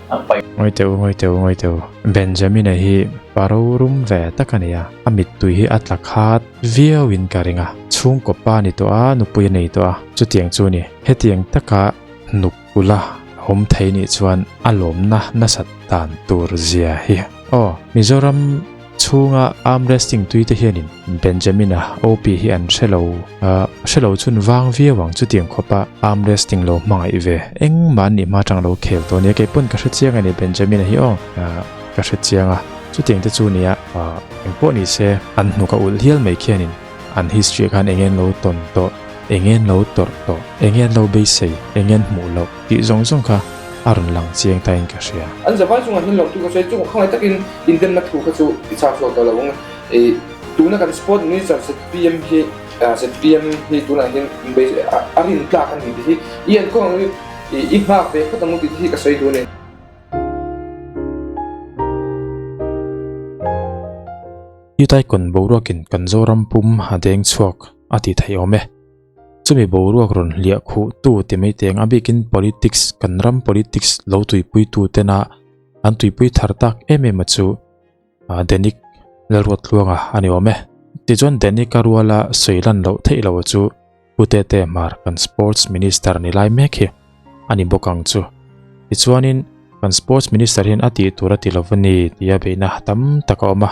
A paih. Ngawi teh u, ngawi teh u, ngawi teh u. Benjamina hi pa rorum ve tak a ni a, a mittui hi a tla khat viau in ka ring a. Chhungkaw pa ni tawh a, nupui a nei tawh a, chutiang chu ni. Hetiang taka hnuk ula awm thei nih chuan a lawmna nasat dan tur zia hi. Aw, Mizoram chhunga arm wrestling tui te hianin Benjamina OP hi an hre lo hre lo chhun vang viau ang chutiang khawpa arm wrestling lo hmangaih ve engmah an nih hma atang lo khel tawh nia keipawn ka hre chiang a ni Benjamina hi aw ka hre chiang a chutiang te chu nia engpawh ni se an hnuk a ulh hial mai khianin an history ah khan eng en lo tawn tawh eng en lo tawrh tawh eng en lo beisei eng en hmuh loh tih zawng zawng kha a rawn lang chiang ta in ka hria. An zavai chungah hian lawmtu ka sawi chung khangai takin indemna thu kha chu i chhak chhuak tawh lo ang. I tuna kan Sport Minister zpm hi zpm hi tunah hian a rin tlak a ni tih hi i en kawng ang i i nghak ve phawt ang u tih te hi ka sawi duh a ni. Utaikon boruakin kan Zoram pum a deng chhuak a tih theih awm e. Chumi boruak rawn hliah khuh tu ti mai teng a bikin politics kan ram politics lo tuipui tu tena an tuipui thar tak em em a chu Denic Lalruattluanga a ni awm e. Tichuan Denic a ruala sawi lan loh theih lo chu Pu Tete Hmar kan Sports Minister ni lai mek hi a ni bawk ang chu. Tichuanin kan Sports Minister hian a tih tur a ti lo a ni tia beihna tam tak a awm a.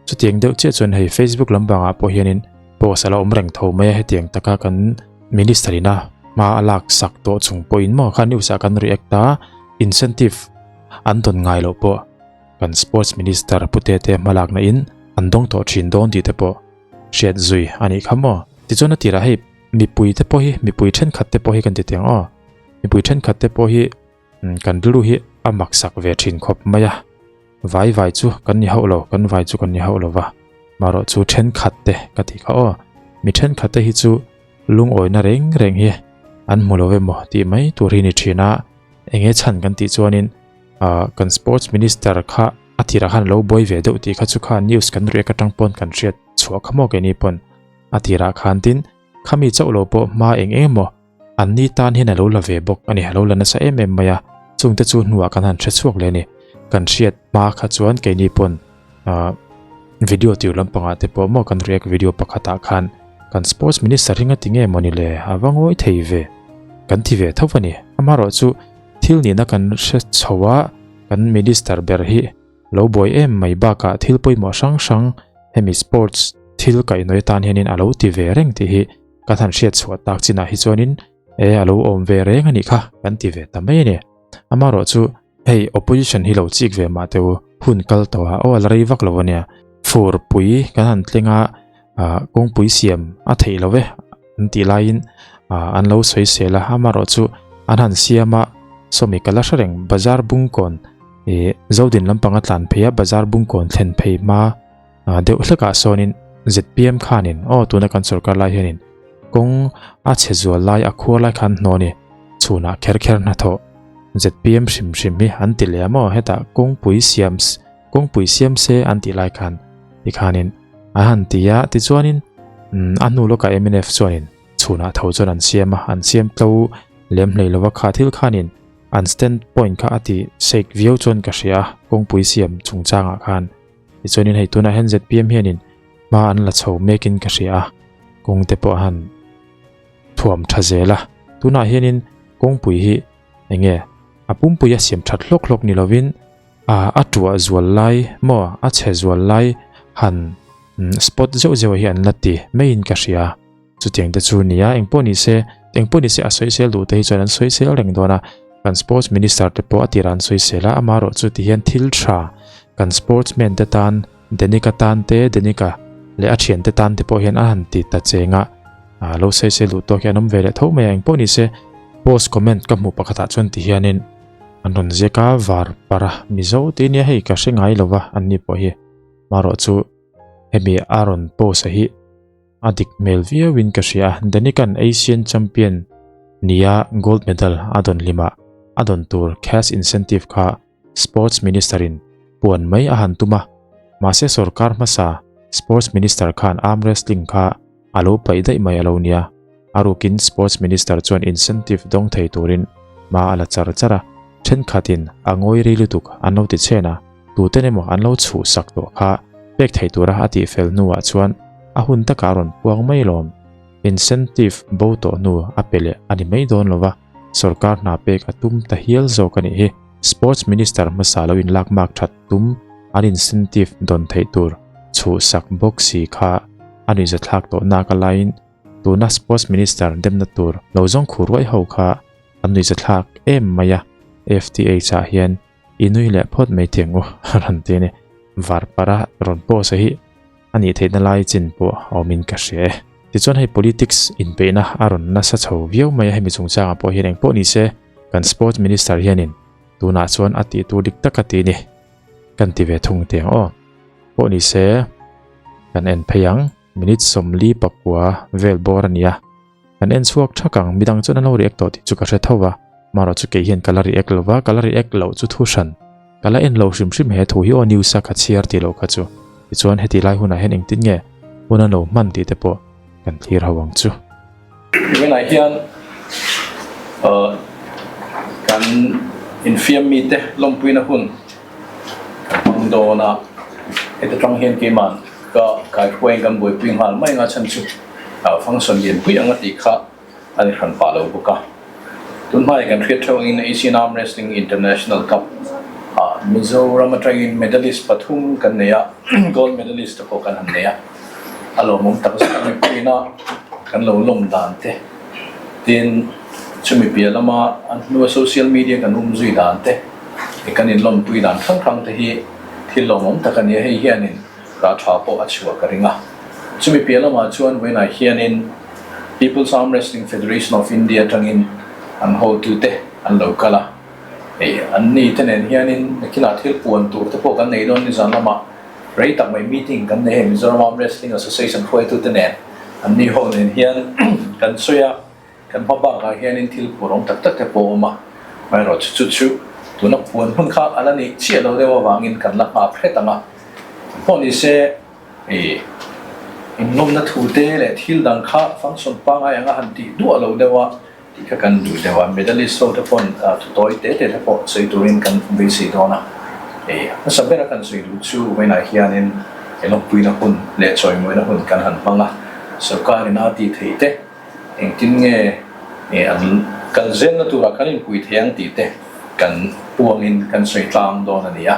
Chutiang deuh chiah chuan hei Facebook lampangah pawh hianin post a la awm reng tho mai a, hetiang taka kan Minister ina hma a lak sak tawh chung pawhin maw kha news ah kan react a, incentive an dawn ngai loh pawh kan Sports Minister Pu Tete hmalakna in an dawng tawh thin dawn tih te pawh hriat zui a nih kha maw. Tichuan a tirah hei mipui te pawh hi mipui thenkhat te pawh hi kan ti teng aw, mipui thenkhat te pawh hi Kan rilru hi a mak sak ve thin khawp mai a, vai vai chu kan ni hauh lo, kan vai chu kan ni hauh lo va, marawh chu thenkhat te ka tih kha aw, mi thenkhat te hi chu lungawina reng reng hi an hmu lo emaw tih mai tur hi ni thin a, enge chhan kan tih chuanin ah kan sports minister kha a tirah khan a lo buai ve deuh tih kha chu kha news kan react atang pawn kan hriat chhuah kha maw keini pawn a tirah khan tin khami chauh lo pawh hma eng eng emaw An ni tan hian a lo la ve bawk a ni, a lo la nasa em em mai a, chungte chu hnuah kan han hre chhuak leh a ni. Kan hriat hma kha chuan keini pawn ah video tir lampangah te pawh maw kan react video pakhatah khan kan sports minister hi ngati nge mawni le a va ngawi thei ve kan ti ve tho a ni. Amaherawhchu thil nihna kan hre chho a, kan minister ber hi lo buai em mai bakah thil pawimawh hrang hrang hemi sports thil kaihnawi atan hianin a lo ti ve reng tih hi Kan han hriat chhuah tak chinah hi chuanin e a lo awm ve reng a nih kha kan ti ve ta mai a ni. Amaherawh chu hei opposition hi lo chik ve mah teh u, hun kal tawh a aw a la rei vak lo a nia. Fur pui kan han thleng a, kawngpui siam a theih lo e an tih laiin an lo sawi sel a, amaherawh chu an han siam a, sawmi ka la hre reng bazar bungkawn ih Zodin lampang a tlan phei a, bazar bungkawn thlen phei hma deuh hlekah sawnin zpm khanin aw tuna kan sorkar lai hianin kawng a chhe zual lai a khuar lai khan hnaw ni chhunah kher kher hnathawh zpm hrim hrim hi an ti leh a maw hetah kawngpui siam kawngpui siam se an tih lai khan tikhanin an han ti a tichuanin a hnu lawkah mnf chuanin chhunah tho chuan an siam a an siam tlo lem hlei lova kha thil khanin an stand point kha a ti shake viau chuan ka hria a kawngpui siam chungchangah khan. Tichuanin hei tunah hian zpm hianin hma an la chho mekin ka hria a, kawng te pawh a han thuam tha zel a. Tunah hianin kawngpui hi eng nge a pumpui a siam that hlawk hlawk ni lovin a tuah zual lai maw a chhe zual lai han spot zeuh zeuh hi an la ti maiin ka hria. Chutiang te chu nia engpawh ni se engpawh ni se a sawisel duh te hi chuan an sawisel reng dawn a, kan sports minister te pawh a tirah an sawisel a, amaherawh chu ti hian thil tha kan sportsman te tan Denika tan te Denika leh a thian te tan te pawh hian a han ti ta cheng a, ah lo sawisel duh tawk hi an awm ve leh tho mai a, engpawh ni se post comment ka hmuh pakhatah chuan ti hianin an rawn ziak a var para Mizo tih nia hei ka hre ngai lova an ni pawh hi amaherawh chu hemi a rawn post a hi. A dik hmel viauin ka hria a, Danikan Asian Champion nia gold medal a dawn hlimah a dawn tur cash incentive kha Sports Minister-in puan mai a han tum a, mahse sorkar hmasa Sports Minister khan arm wrestling kha a lo paih daih mai a lo nia. A rukin Sports Minister chuan incentive dawng thei turin hma a la char char a. Thenkhatin a ngawi rei lutuk an lo ti chhen a, tuten emaw an lo chhuhsak tawh kha pek thei tura a tihfel hnuah chuan a hun takah a rawn puang mai lawm. Incentive bo tawh hnu a pe leh a ni mai dawn lo va, sorkar hna pek a tum ta hial zawk a nih hi. Sports Minister hmasa lo inlak mak that tum an incentive dawn theih tur chhuhsak bawk si kha a nuihzathlak tawh nak a laiin tuna Sports Minister demna tur lo zawng khur ruai ho kha an nuihzathlak em mai a, FTH ah hian i nui leh phawt mai thing u a rawn ti a ni. Varpara rawn post a hi a nih theihna lai chin pawh a awmin ka hria e. Tichuan hei politics inpeihna a rawn nasa chho viau mai a, hemi chungchangah pawh hian engpawh ni se kan Sports Minister hianin tunah chuan a tih tur dik tak a ti ni kan ti ve thung teh ang aw. Pawh ni se kan en phei ang minute 40 pakua vel bawr a ni a. Kan en chhuak thak ang, midang chuan an lo react tawh tih chu ka hre tho va, marawh chu kei hian ka la react lo va, ka la react loh chu thu hran, ka la en lo hrim hrim he thu hi aw news a ka chhiar tih loh kha chu, tichuan heti lai hunah hian engtin nge hun an lo hman tih te pawh kan thlir ho ang chu. Tunah hian kan infiam mite lawmpuina hun kan hmang dawn a, heta tang hian keimah ka kaihruaiin kan buaipui nghal mai anga chhan chu. Function lianpui ang a tih kha a ni hran pah lo bawk a. Tun hmaiah kan hriat theuh angin Asian Arm Wrestling International Cup ah Mizoram atangin medalist pathum kan nei a, gold medalist te pawh kan han nei a. A lawmawm tak zet a mipuiin a kan lo lawm dan te, tin chumi piah lama an hnua social media kan um zui dan te, kan inlawmpui dan hrang hrang te hi thil lawmawm tak a ni a, hei hianin Rah tha pawh a chhuah ka ring a. Chumi piah lamah chuan vawiinah hianin People's Arm Wrestling Federation of India atangin an hotute an lo kal a. Hei an ni te nen hianin nakinah thil puan tur te pawh kan nei dawn nizan lamah rei tak mai meeting kan nei hei Mizoram Arm Wrestling Association hruaitute nen an ni ho nen hian kan sawi a. Kan hma bakah hianin thil phur awm tak tak te pawh a awm a, amaherawhchu chu chu tuna puan hun kha a la nih chiah lo deuh avangin kan la nghak hret ang a. Pawh ni se ih inlawmna thu te leh thil dang kha function pangngai anga han tih duah lo deuh a tih kha kan duh deuh a, medalist ho te pawn thu tawi te te te pawh sawi turin kan beisei dawn a. Ih hmasa bera kan sawi duh chu vawiinah hianin lawmpuina hun leh chawimawina hun kan han hmang a, sorkarin a tih theih te, Engtin nge an kal zelna turah kan inpui thei ang tih te kan puangin kan sawi tlang dawn a ni a.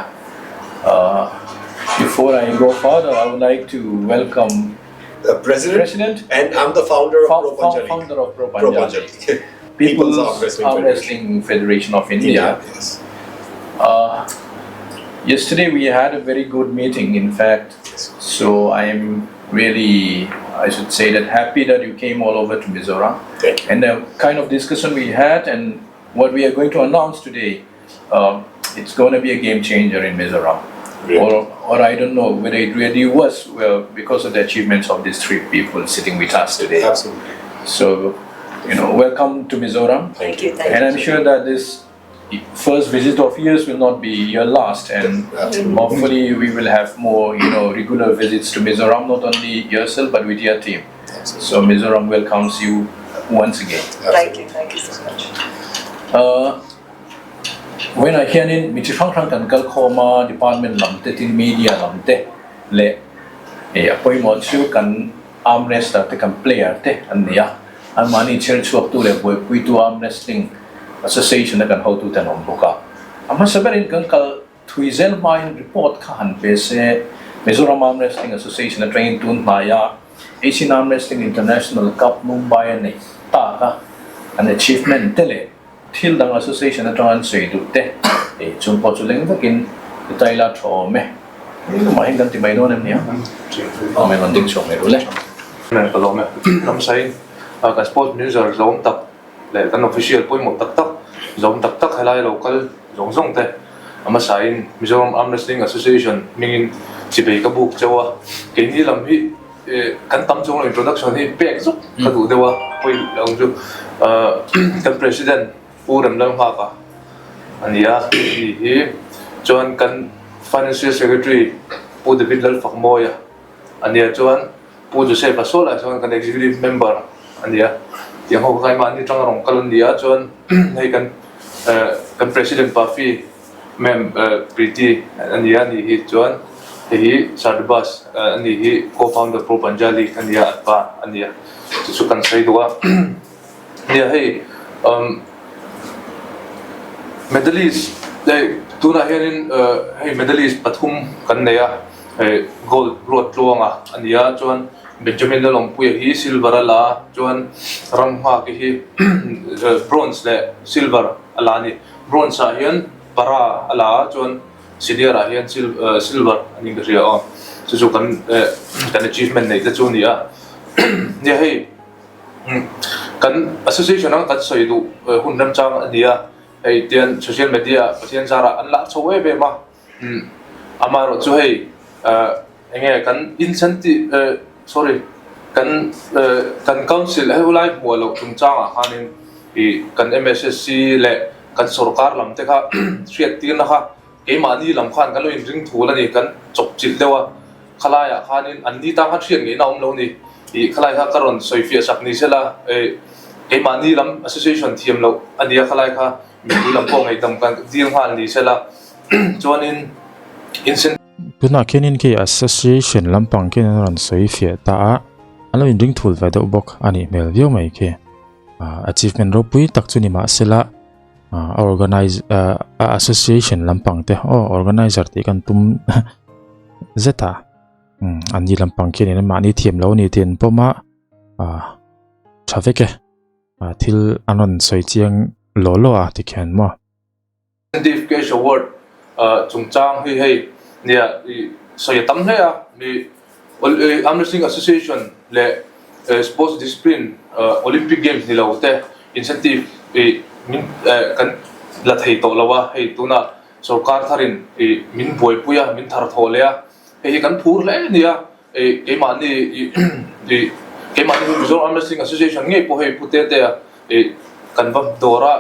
Before I go further, I would like to welcome The president, President and I'm the founder of Pro Panja League. Founder of Pro Pro Panja Panja League. League. People's People's Arm Wrestling Arm Federation. Wrestling Federation of India. India, yes. Yesterday we had a very good meeting, in fact. Yes. So I am really, I should say that happy that you came all over to Mizoram. Thank you. And the kind of discussion we had and what we are going to announce today, it's going to be a game changer in Mizoram. Really? Or I don't know whether it really was, well, because of the achievements of these three people sitting with us today. Absolutely. So, welcome to Mizoram. Thank you. Thank you. And I'm sure that this first visit of yours will not be your last, and Absolutely. hopefully we will have more, regular visits to Mizoram, not only yourself but with your team. Absolutely. So Mizoram welcomes you once again. Thank you, thank you so much. When I hianin mi chi hrang hrang kan kal khawm a, department lam te tin media lam te leh a pawimawh chu kan arm wrestler te kan player te an ni a, anmahni chher chhuaktu leh buaipuitu arm wrestling association a kan hotu te an awm bawk a. A hmasa berin kan kal thui zel hmain report kha han pe se, Mizoram Arm Wrestling Association atangin tun hnaia Asian Arm Wrestling International Cup Mumbai a neih tak a, an achievement te leh thil dang association atanga an sawi duh te chung pawh chu leng vekin ti ta ila tha awm e. Tumah hian kan ti mai dawn em nia? Awm e, rawn ding chhuak mai ru le. Ka lawm e. Ramsai, kan sports minister zawm tak leh kan official pawimawh tak tak zawm tak tak helai lo kal zawng zawng te a hmasain Mizoram Arm Wrestling Association hmingin chibei ka buk chauh a, keini lam hi kan tam chung lo introduction hi pek zuk ka duh deuh a, pawi ang chu kan President Pu Remlalnghaka a ni a, ni hi chuan kan Financial Secretary Pu David Lalfakmawia a nia chuan Pu Joseph a saw lah chuan kan Executive Member a ni a, tiang ho kha keimahni atanga rawn kal an ni a, chuan hei kan. kan President Pafi Ma'am Preeti a ni a ni hi chuan hei hi Sir Dubas a ni hi Co-founder Pro Panja League a ni a an pa a ni a chu chu kan sawi duh a nia hei umm medalist hei tunah hianin hei medalist pathum kan nei a hei gold ruat tluanga a ni a chuan Benjamin Lalawmpuia hi silver a la a chuan Ramnghaki hi bronze leh silver a la a ni. Bronze ah hian para a la a chuan senior ah hian silver a ning ka hria aw chu chu kan kan achievement neih te chu a ni a nia hei kan association anga kan sawi duh hun remchang a ni a hei tian social media ah Pathian zarah an lah chho em em a amaherawh chu hei enge kan incentive sorry kan kan council hei hulai hmuh loh chungchangah khanin ih kan M_S_S_C leh kan sorkar lam te kha hriat tirna kha keimahni lam khan kan lo inring thul a ni kan chawp chilh deuh a khalaiah khanin an ni tan khan hriat ngeihna a awm lo a ni ih khalai kha ka rawn sawi fiah sak ni sela ih keimahni lam association thiam loh a nia khalai kha mipui lam pawh ngaihdam kan dil nghal ni sela chuanin incentive. Tunah khianin khi association lampang khian an rawn sawi fiah ta a, an lo inring thul ve deuh bawk a nih hmel viau mai khi. Achievement ropui tak chu ni mahsela a organize a association lampang te aw organizer tih kan tum zet a, an ni lampang khianin mahni thiam lo a ni tih an pawm a, tha vek e. Thil an rawn sawi chiang law law a tikhian maw. Incentive Cash Award chungchang hi hei nia i sawi a tam hle a, mi Arm Wrestling Association leh Sports Discipline Olympic Games ni lo te incentive i min kan la thei tawh lo a, hei tunah sorkar tharin i min buaipui a, min thar thawh leh a, hei hi kan phur hle a ni a. Ih keimahni ih ih keimahni hi Mizoram Arm Wrestling Association ngei pawh hei Pu Tetea ih kan va dawr a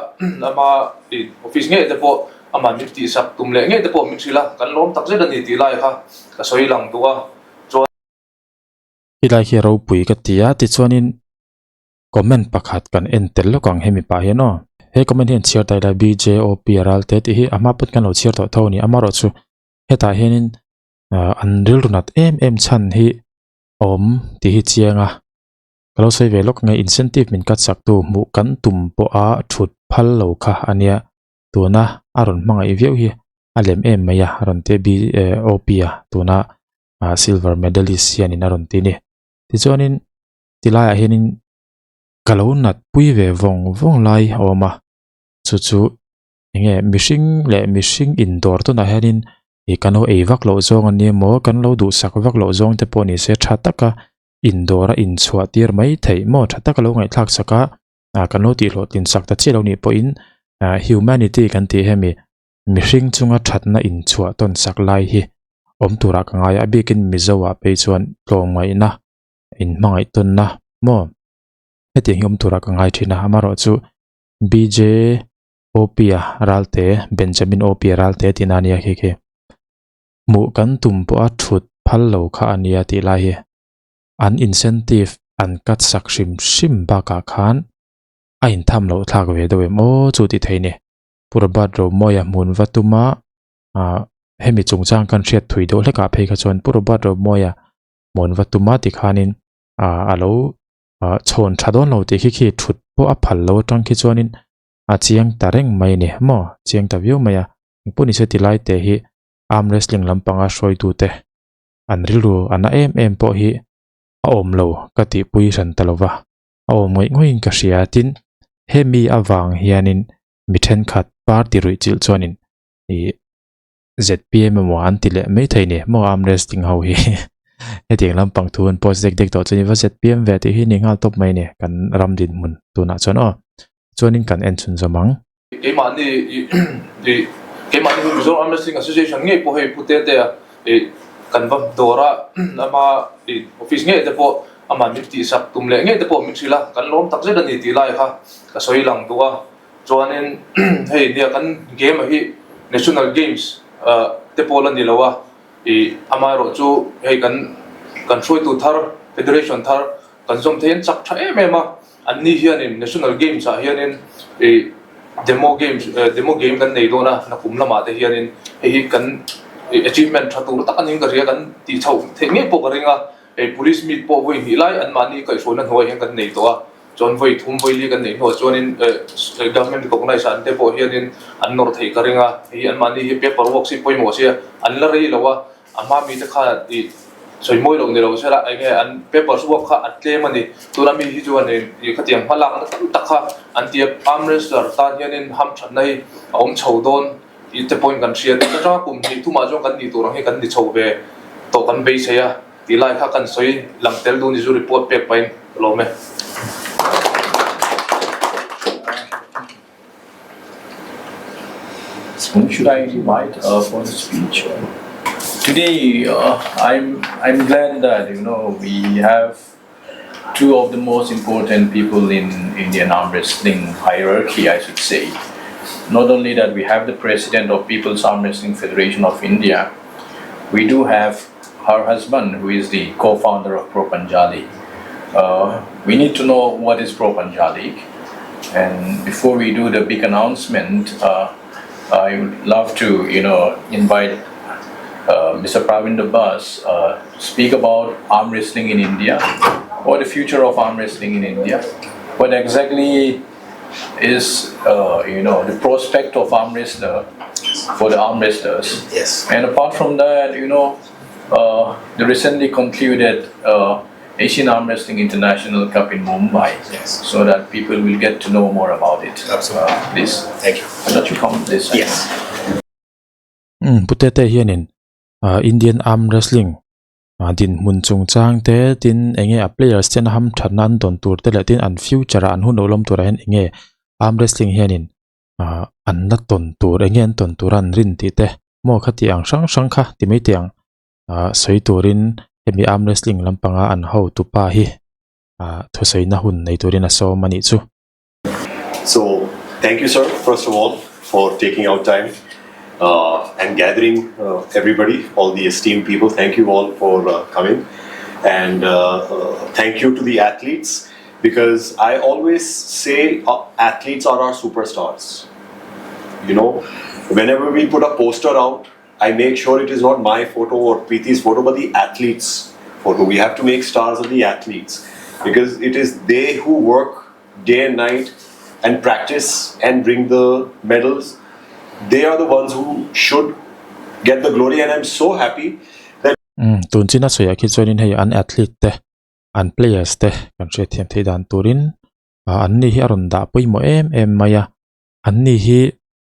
ama ih office ngei te pawh amah min tihsak tum leh ngei te pawh min hrilh a kan lawm tak zet a ni tih lai kha ka sawi lang duh a chuan. Helai hi ropui ka ti a tichuanin comment pakhat kan en tel lawk ang hemi pah hian aw. He comment hi an chhiar ta ila BJOP Ralte tih hi a hma pawn kan lo chhiar tawh tho a ni amaherawhchu hetah hianin an rilru nat em em chhan hi awm tih hi chiang a ka lo sawi ve lawk nge incentive min cut sak tu hmuh kan tum pawha thut phal lo kha a nia tuna a rawn hmangaih viau hi a lem em mai a a rawn ti a B_O_P a tuna silver medalist hianin a rawn ti a ni tichuanin tilaiah hianin ka lo nat pui ve vawng vawng lai a awm a chu chu. Enge mihring leh mihring indawr tunah hianin ih kan lo ei vak loh zawng a ni emaw kan lo duhsak vak loh zawng te pawh ni se tha taka indawr a inchhuah tir mai theih maw tha taka lo ngaihthlak sak a ah kan lo tih hlawhtlin sak ta chiah lo nih pawhin ah humanity kan tih hemi mihring chunga thatna inchhuah tawn sak lai hi awm turah ka ngai a a bikin Mizo ah phei chuan tlawmngaihna inhmangaih tawnna maw hetiang hi awm turah ka ngai thin a amaherawhchu B_J Opia Ralte, Benjamin Opia Ralte tih na ania khi khi. Hmuh kan tum pawha thut phal lo kha a nia tih lai hi. An incentive an cut sak hrim hrim bakah khan a intham loh thlak ve deuh em aw chu tih theih ni. Pu Robert Romawia hmun va tuma ah hemi chungchang kan hriat thui deuh hlekah phei kha chuan Pu Robert Romawia hmun va tuma tikhanin ah a lo ah chhawn tha dawn lo tih khi khi thut pawh a phal lo atang khi chuanin a chiang ta reng mai a ni maw chiang ta viau mai a engpawh ni se ti lai te hi arm wrestling lampanga hruaitu te an rilru a na em em pawh hi a awm lo ka tihpui hran ta lova a awm ngawih ngawih in ka hria tin hemi avang hianin mi thenkhat party ruih chilh chuanin ih zpm emaw an ti leh mai thei ni maw arm wrestling ho hi hetiang lampang thu an post dek dek tawh chuan i va zpm ve tih hi ni nghal tawp mai a ni kan ram dinhmun tunah chuan aw chuanin kan en chhun zawm ang. Keimahni ih ih keimahni hi Mizoram Arm Wrestling Association ngei pawh hei Pu Tetea ih kan va dawr a ama ih office ngei te pawh amah min tihsak tum leh ngei te pawh min hrilh a kan lawm tak zet a ni tih lai kha ka sawi lang duh a. Chuanin hei nia kan game a hi National Games te pawh la ni lo a, ih amaherawh chu hei kan kan hruaitu thar Federation thar kan zawm thei an chak tha em em a, an ni hianin National Games ah hianin ih Demo games demo game kan nei dawn a, nakum lamah te hianin hei hi kan achievement tha tur tak a ning ka hria kan tih chhoh theih ngei pawh ka ring a, hei police meet pawh vawi hnih lai anmahni kaihhruaina hnuaiah hian kan nei tawh a, chuan vawi thum vawi li kan neih hnuah chuanin government recognise ah an te pawh hianin an nawr theih ka ring a, hei hi anmahni hi paper works hi pawimawh sia an la rei lo a. A hma mite kha ih sawi mawi loh ni lo sela eng nge an papers work kha a tlem a ni. Tuna mi hi chuan ih khatiang hma lakna tam tak kha an ti a, arm wrestler tan hianin hamthatna hi a awm chho dawn tih te pawhin kan hria. Tun atanga kum hnih thumah chuan kan nih tur ang hi kan ni chho ve tawh kan beisei a tih lai kha kan sawi lang tel duh ni chu report pek pahin ka lawm e. Should I invite uh, for the speech? Today, uh, I'm I'm glad that you know we have two of the most important people in Indian arm wrestling hierarchy, I should say. Not only that we have the president of People's Arm Wrestling Federation of India, we do have her husband, who is the co-founder of Pro Panja League. Uh, we need to know what is Pro Panja League. And before we do the big announcement, uh, I would love to, you know, invite uh, Mr. Pravin Dabas uh, to speak about arm wrestling in India or the future of arm wrestling in India. What exactly is, uh, you know, the prospect of arm wrestler for the arm wrestlers. Yes. And apart from that, you know, uh, the recently concluded uh, Asian Arm Wrestling International Cup in Mumbai. Yes. So that people will get to know more about it. Absolutely. Uh, please. Thank you. Why don't you come this side? Yes. Umm Pu Tete hianin Indian Arm Wrestling dinhmun chungchang te tin enge a players ten a hamthatna an dawn tur te leh tin an future ah an hun lo lawm turah hian enge arm wrestling hianin ah an la tawn tur enge an tawn tur a an rin tih te maw khati ang hrang hrang kha ti mai teh ang ah sawi turin hemi arm wrestling lampanga an hotupa hi ah thusawina hun nei turin a sawm a nih chu. So thank you sir first of all for taking out time ah and gathering everybody all the esteemed people thank you all for coming and thank you to the athletes because I always say athletes are our superstars you know whenever we put a poster out I make sure it is not my photo or Preeti's photo but the athletes photo we have to make stars of the athletes because it is they who work day and night and practice and bring the medals they are the ones who should get the glory and I'm so happy that Umm tun chin a sawiah khi chuanin hei an athlete te an players te kan hriatthiam theih dan turin ah an ni hi a rawn dah pawimawh em em mai a an ni hi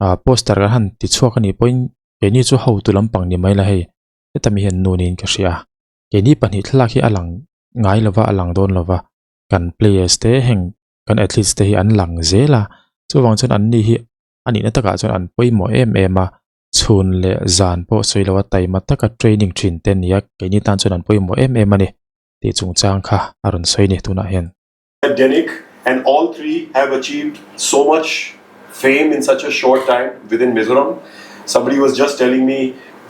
ah poster kan han ti chhuak a nih pawhin keini chu hotu lampang ni mai la hei heta mi hian nu niin ka hria a keini pahnih thlalak hi a lang ngai lova a lang dawn lova kan players te heng kan athletes te hi an lang zel a chuvang chuan an ni hi a nihna takah chuan an pawimawh em em a chhun leh zan pawh sawi loa taima taka training thin te a ni a keini tan chuan an pawimawh em em a ni. tih chungchang kha a rawn sawi ni tunah hian. Denic and all three have achieved so much fame in such a short time within Mizoram. Somebody was just telling me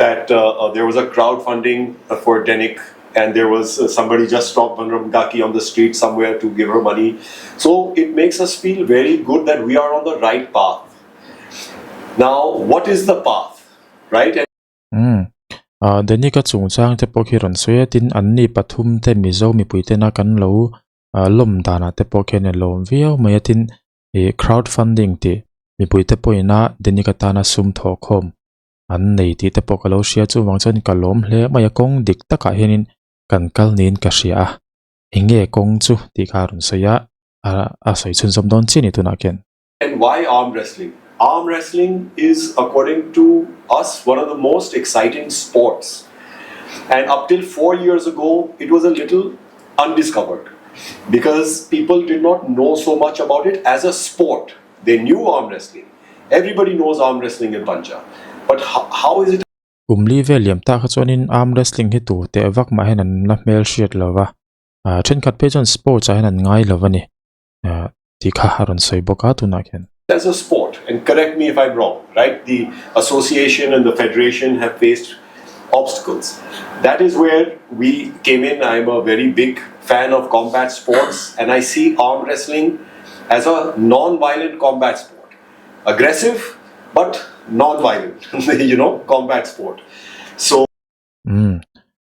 that there was a crowd funding for Denic and there was somebody just stopped Vanramgaki on the street somewhere to give her money. So it makes us feel very good that we are on the right path. Now, what is the path, right? And Umm. Ah Danica chungchang te pawh khi rawn sawi a tin anni pathum te Mizo mipui tena kan lo ah lawm danah te pawh khian a lawm viau mai a tin ih crowd funding tih mipui te pawhin a Danica tana sum thawh khawm an nei tih te pawh ka lo hria chuvang chuan ka lawm hle mai a kawng dik takah hianin kan kal niin ka hria a eng nge kawng chu tih kha a rawn sawi a a sawi chhunzawm dawn chiah a ni tunah khian. And why arm wrestling? Arm wrestling is according to us one of the most exciting sports and up till 4 years ago it was a little undiscovered because people did not know so much about it as a sport. They knew arm wrestling. Everybody knows arm wrestling in Punjab. But how, how is it Kum li vel liam ta kha chuanin arm wrestling hi tu teh vak mah hian an la hmel hriat lova ah thenkhat phei chuan sports ah hian an ngai lo a ni. tih kha a rawn sawi bawk a tunah khian. As a sport and correct me if I'm wrong right the association and the federation have faced obstacles that is where we came in I am a very big fan of combat sports and I see arm wrestling as a non violent combat sport. Aggressive but non-violent, you know, combat sport. So. Umm.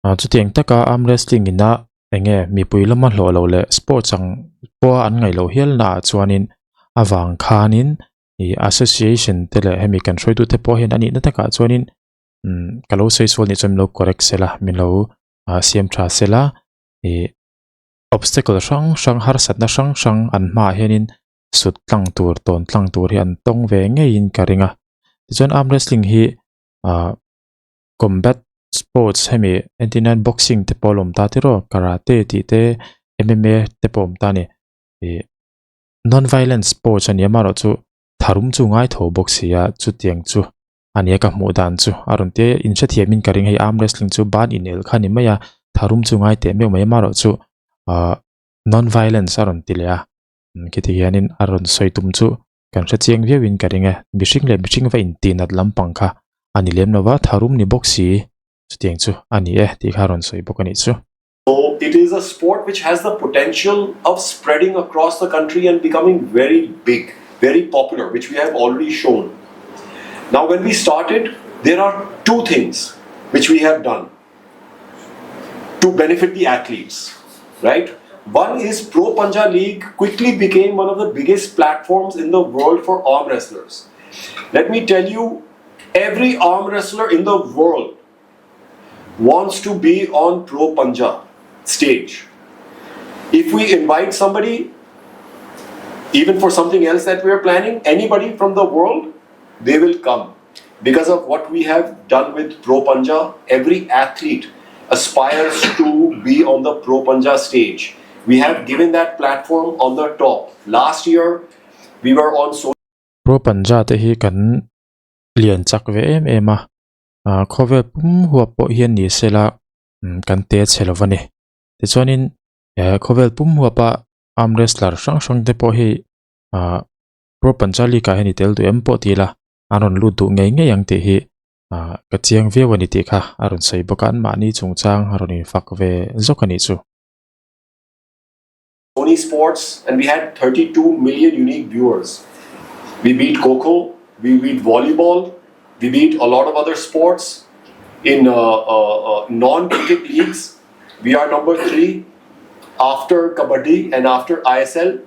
Chutiang taka arm wrestling ina enge mipui lama hlawh loh leh sports ang pawha an ngaih loh hial naah chuanin avang khanin ih association te leh hemi kan hruaitute pawh hian a nihna takah chuanin umm ka lo sawi sual nih chuan min lo correct sela min lo siam tha sela ih obstacle hrang hrang harsatna hrang hrang an hmaah hianin sut tlang tur tawn tlang tur hi an tawng ve ngeiin ka ring a tichuan arm wrestling hi ah combat sports hemi entir nan boxing te pawh a la awm ta tiraw karate tih te M_M_A te pawh a awm ta a ni ih non violent sports a ni a amaherawhchu tharum chu ngai tho bawk si a chutiang chu a nia ka hmuh dan chu a rawn tia in hrethiam in ka ring hei arm wrestling chu ban inelh kha a ni mai a tharum chu ngai teh meuh mai amaherawhchu ah non violence a rawn ti leh a khiti hianin a rawn sawi tum chu kan hre chiang viau in ka ring e mihring leh mihring va intih nat lampang kha a ni lem lova tharum ni bawk si chutiang chu a ni e tih kha a rawn sawi bawk a nih chu. So it is a sport which has the potential of spreading across the country and becoming very big, very popular which we have already shown. Now when we started there are two things which we have done to benefit the athletes, right? One is Pro Panja League quickly became one of the biggest platforms in the world for arm wrestlers. Let me tell you, every arm wrestler in the world wants to be on Pro Panja stage. If we invite somebody, even for something else that we are planning, anybody from the world, they will come. Because of what we have done with Pro Panja, every athlete aspires to be on the Pro Panja stage. We have given that platform on the top. Last year, we were on so Pro Panja te hi kan lian chak ve em em a, ah khawvel pum huap pawh hian ni sela kan te chhe lo va ni. Tichuanin eh khawvel pum huapa arm wrestler hrang hrang te pawh hi ah Pro Panja League ah hian i tel duh em pawh ti ila an rawn lut duh ngei ngei ang tih hi ah ka chiang viau a ni tih kha a rawn sawi bawk a anmahni chungchang a rawn infak ve zawk a nih chu. Sony Sports and we had 32 million unique viewers. We beat Kho-Kho, we beat volleyball, we beat a lot of other sports in uh, uh, uh, non-cricket leagues. We are number 3 after Kabaddi and after ISL.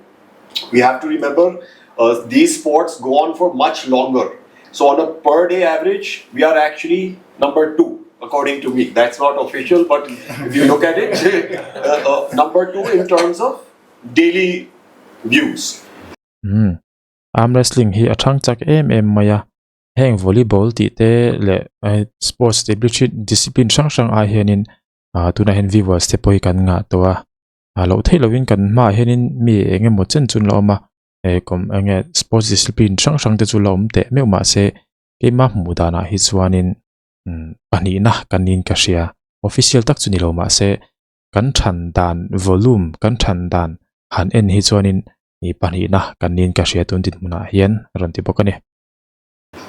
We have to remember uh, these sports go on for much longer. So on a per day average, we are actually number 2 according to me. That's not official, but if you look at it, uh, uh, number 2 in terms of daily views. Hmm. Arm wrestling hi a thang chak em em mai a. Heng volleyball tih te leh eh, sports discipline hrang hrang ai hianin ah tunah hian viewers te pawh hi kan ngah tawh a. a loh theih lovin kan hmaah hianin mi eng emaw chen chu an la awm a eh kawm eng nge sports discipline hrang hrang te chu la awm teh meuh mahse keima hmuh danah hi chuanin umm pahnihna kan niin ka hria official tak chu ni lo mahse kan than dan volume kan than dan han en hi chuanin ih pahnihna kan niin ka hria tun dinhmunah hian a rawn ti bawk a ni.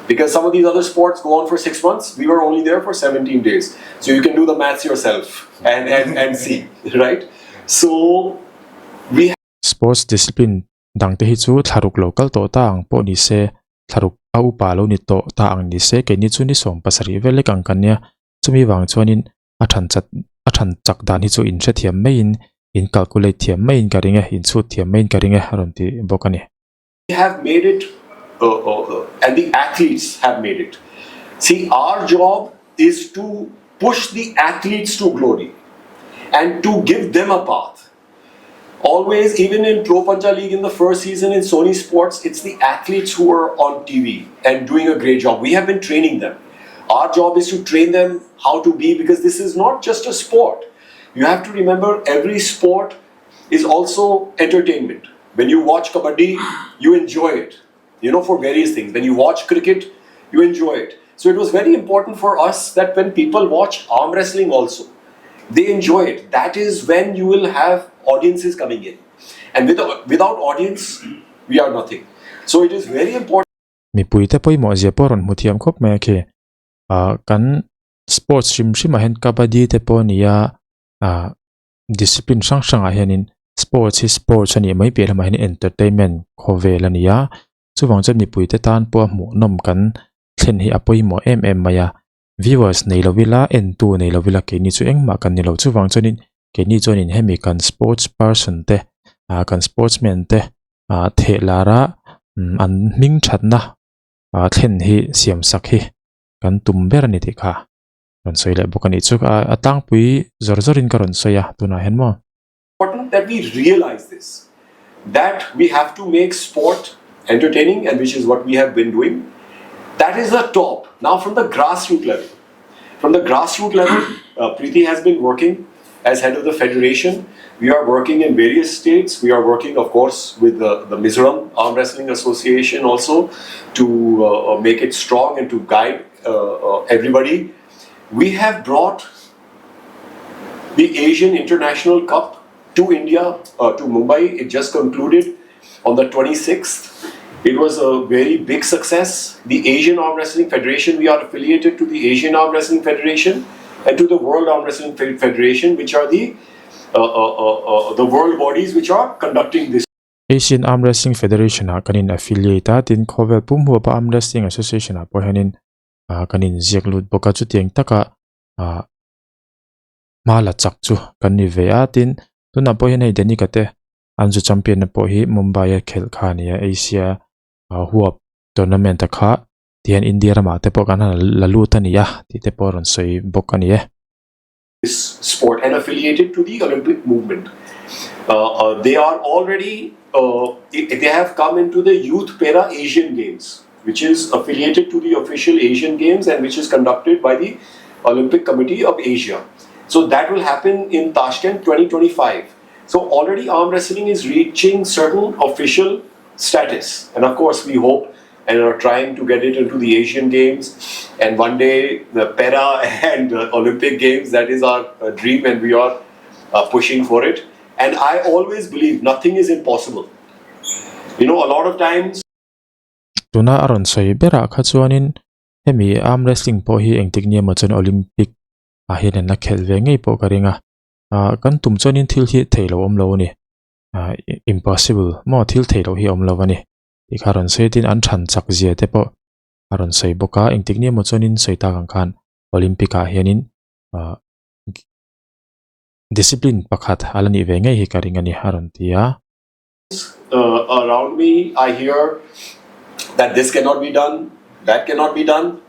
Because some of these other sports go on for 6 months, we were only there for 17 days. So you can do the maths yourself and and and see, right? So we Sports discipline dangte hi chu thlaruk lo kal tawh ta ang pawh ni se, thlaruk a upa lo ni tawh ta ang ni se, keini chu ni 70 vel lek ang kan nia. Chumi vang chuanin a than chat a than chak dan hi chu in hrethiam maiin in calculate thiam maiin ka ring e, in chhut thiam maiin ka ring e a rawn ti bawk a ni. have made it uh, uh, uh, and the athletes have made it. See, our job is to push the athletes to glory and to give them a path. Always, even in Pro Panja League in the first season in Sony Sports, it's the athletes who are on TV and doing a great job. We have been training them. Our job is to train them how to be because this is not just a sport. You have to remember every sport is also entertainment. When you watch kabaddi, you enjoy it, you know, for various things. When you watch cricket, you enjoy it. So it was very important for us that when people watch arm wrestling also, they enjoy it. That is when you will have audiences coming in. And with, without audience, we are nothing. So it is very important. Mipuite pawimawh zia pawh rawn hmu thiam khawp mai a khi. Ah kan sports hrim hrimah hian kabaddi te pawh a ni a, ah discipline hrang hrangah hianin sports hi sports a nih mai piah lamah hian entertainment khawvel a ni a. Chuvang chuan mipuite tan pawh a hmuhnawm kan thlen hi a pawimawh em em mai a. Viewers nei lo ila, entu nei lo ila keini chu engmah kan ni lo. Chuvang chuanin keini chuanin hemi kan sports person te ah kan sportsman te ah theh lara an hming thatna ah thlen hi siam sak hi kan tum ber a ni tih kha rawn sawi leh bawk a nih chu. A tlangpui zawr zawrin ka rawn sawi a tunah hian maw. Important that we realize this that we have to make sport entertaining and which is what we have been doing that is the top now from the grassroot level from the grassroot level uh, Preeti has been working as head of the federation we are working in various states we are working of course with the, the Mizoram Arm Wrestling Association also to uh, uh make it strong and to guide uh, uh, everybody we have brought the Asian International Cup to India, uh, to Mumbai. It just concluded on the 26th. It was a very big success. The Asian Arm Wrestling Federation, we are affiliated to the Asian Arm Wrestling Federation and to the World Arm Wrestling Federation, which are the uh, uh, uh, uh, the world bodies which are conducting this. Asian Arm Wrestling Federation ah kan in affiliate a, tin khawvel pum huapa Arm Wrestling Association ah pawh hianin ah kan in ziak lut bawk a, chutiang taka ah hma la chak chu kan ni ve a tin tunah pawh hian hei Danica te an zu champion na pawh hi Mumbai a khelh kha a ni a Asia ah huap tournament a kha tihian India ramah te pawh kan han la lut a ni a tih te pawh a rawn sawi bawk a ni e. Sport and affiliated to the Olympic movement. Uh, uh, they are already, uh, they have come into the Youth Para Asian Games. which is affiliated to the official Asian Games and which is conducted by the Olympic Committee of Asia. So that will happen in Tashkent 2025. So already arm wrestling is reaching certain official status. And of course, we hope and are trying to get it into the Asian Games and one day the Para and Olympic Games. That is our uh, dream and we are uh, pushing for it. And I always believe nothing is impossible. You know, a lot of times Tuna a rawn sawi berah kha chuanin hemi arm wrestling pawh hi engtik ni emaw chuan Olympic ah hian an la khelh ve ngei pawh ka ring a, ah kan tum chuanin thil hi theih loh awm lo a ni, ah impossible maw thil theih loh hi a awm lo a ni tih kha a rawn sawi a tin an than chak zia te pawh a rawn sawi bawk a, engtik ni emaw chuanin sawi tak ang khan Olympic ah hianin ah discipline pakhat a la nih ve ngei hi ka ring a ni a rawn ti a. Uh, around me, I hear that this cannot be done, that cannot be done.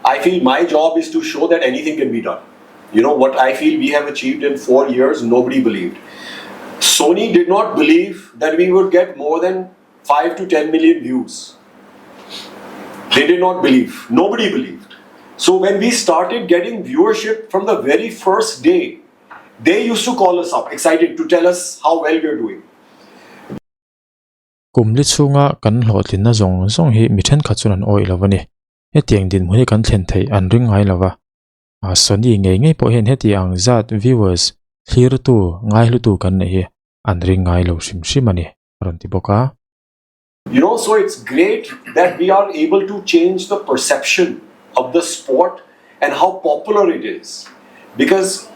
I feel my job is to show that anything can be done. You know, what I feel we have achieved in four years, nobody believed. Sony did not believe that we would get more than 5 to 10 million views. They did not believe. Nobody believed. So when we started getting viewership from the very first day, they used to call us up excited to tell us how well we are doing. Kum li chhunga kan hlawhtlinna zawng zawng hi mi thenkhat chuan an awih lo a ni. Hetiang dinhmun hi kan thlen theih an ring ngai lo va. Sony ngei ngei pawh hian heti ang zat viewers thlirtu ngaihlutu kan neih hi an ring ngai lo hrim hrim a ni, a rawn ti bawk a. You know, so it's great that we are able to change the perception of the sport and how popular it is. Because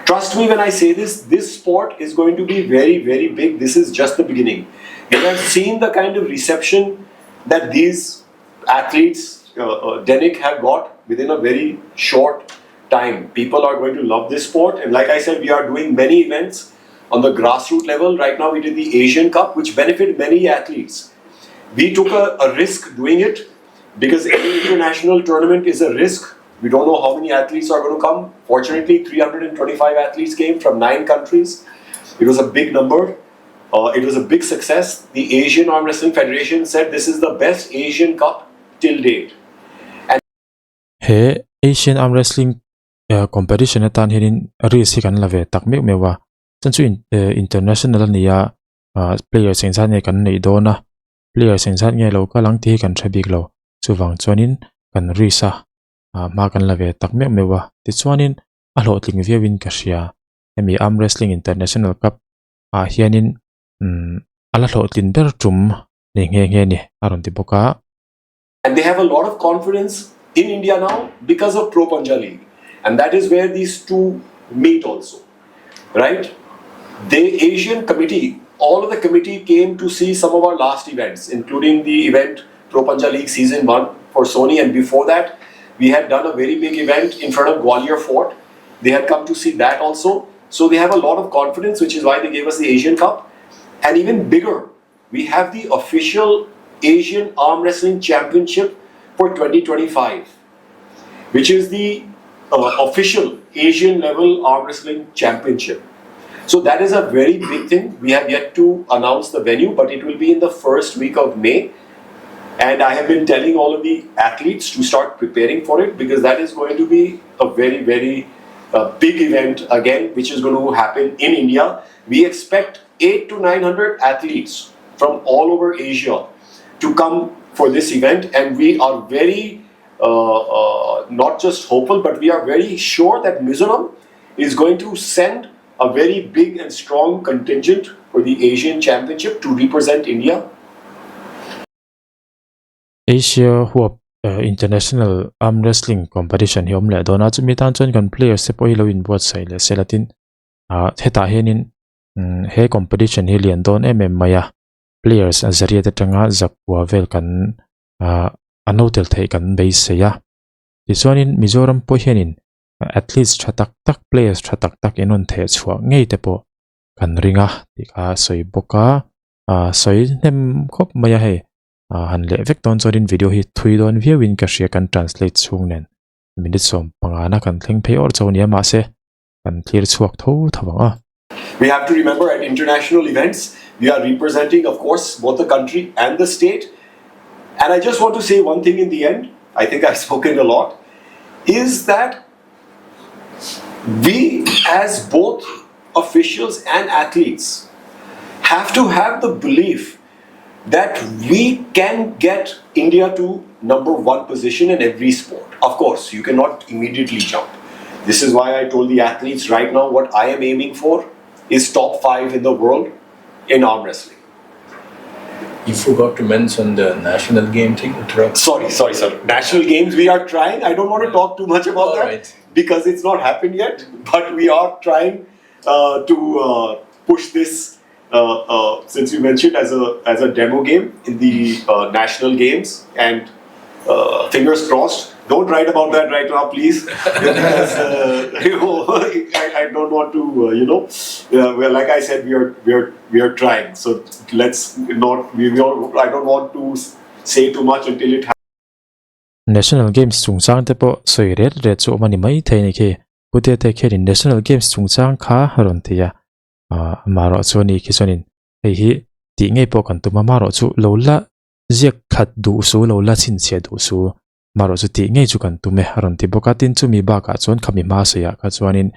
trust me when I say this, this sport is going to be very, very big. This is just the beginning. You have seen the kind of reception that these athletes, uh, uh, Denic, have got within a very short time. People are going to love this sport. And like I said, we are doing many events on the grassroots level. Right now, we did the Asian Cup, which benefited many athletes. We took a, a risk doing it because any international tournament is a risk. We don't know how many athletes are going to come. Fortunately, 325 athletes came from nine countries. It was a big number. Uh, it was a big success. The Asian Arm Wrestling Federation said this is the best Asian Cup till date. And He Asian Arm Wrestling competition atan hianin risk hi kan la ve tak meuh meuh a chuan chu international a ni a ah players engzat nge kan neih dawn a players engzat nge lo kal ang tih hi kan hre bik lo chuvang chuanin kan risk a ah hma kan la ve tak meuh meuh a tichuanin a hlawhtling viau in ka hria hemi arm wrestling international cup ah hianin umm a la hlawhtlin ber tum ni nghe nghe a ni a rawn ti bawk a. And they have a lot of confidence in India now because of Pro Panja League. And that is where these two meet also, right? The Asian committee, all of the committee came to see some of our last events, including the event Pro Panja League Season 1 for Sony and before that we had done a very big event in front of Gwalior Fort. They had come to see that also. So they have a lot of confidence, which is why they gave us the Asian Cup. And even bigger, we have the official Asian Arm Wrestling Championship for 2025, which is the uh, official Asian level arm wrestling championship. So that is a very big thing. We have yet to announce the venue, but it will be in the first week of May. And I have been telling all of the athletes to start preparing for it because that is going to be a very, very uh, big event again, which is going to happen in India. We expect 8 to 900 athletes from all over Asia to come for this event, and we are very uh, uh, not just hopeful, but we are very sure that Mizoram is going to send a very big and strong contingent for the Asian Championship to represent India. Asia huap International Arm Wrestling Competition hi awm leh dawn a, chumi tan chuan kan players te pawh hi lo inbuatsaih leh se la tin ah hetah hianin he competition hi lian dawn em em mai a, players a zariat atanga zakua vel kan ah an lo tel theih kan beisei a, tichuanin Mizoram pawh hianin athletes tha tak tak players tha tak tak in rawn theh chhuah ngei te pawh kan ring a tih kha a sawi bawk a ah sawi hnem khawp mai a hei ah han leh vek dawn chuanin video hi thui dawn viau in ka hria kan translate chhung nen minute sawm panga na kan thleng phei awrh chauh a ni a mahse kan thlir chhuak tho tho ang a. We have to remember at international events we are representing of course both the country and the state and I just want to say one thing in the end I think I've spoken a lot is that we as both officials and athletes have to have the belief that we can get India to number one position in every sport. Of course, you cannot immediately jump. This is why I told the athletes right now what I am aiming for is top five in the world in arm wrestling. You forgot to mention the national game thing, Uttarakhand. Sorry, sorry, sir. National games we are trying. I don't want to talk too much about All that right. because it's not happened yet. But we are trying uh, to uh, push this uh, uh, since you mentioned as a as a demo game in the uh, national games and uh, fingers crossed. Don't write about that right now, please, because uh, you know, I, I don't want to. Uh, you know, uh, well, like I said, we are we are we are trying. So let's not. We, we are, I don't want to say too much until it happens. National Games chungchang te pawh sawi ret ret chu awm a ni mai thei a ni khi. Pute te khianin National Games chungchang kha a rawn ti a, amaherawh chu ani khi chuanin hei hi tih ngei pawh kan tum a, amaherawh chu lo la ziak khat duh su, lo la chhinchhiah duh su, amaherawh chu tih ngei chu kan tum e a rawn ti bawk a, tin chumi bakah chuan khami hma sawiah kha chuanin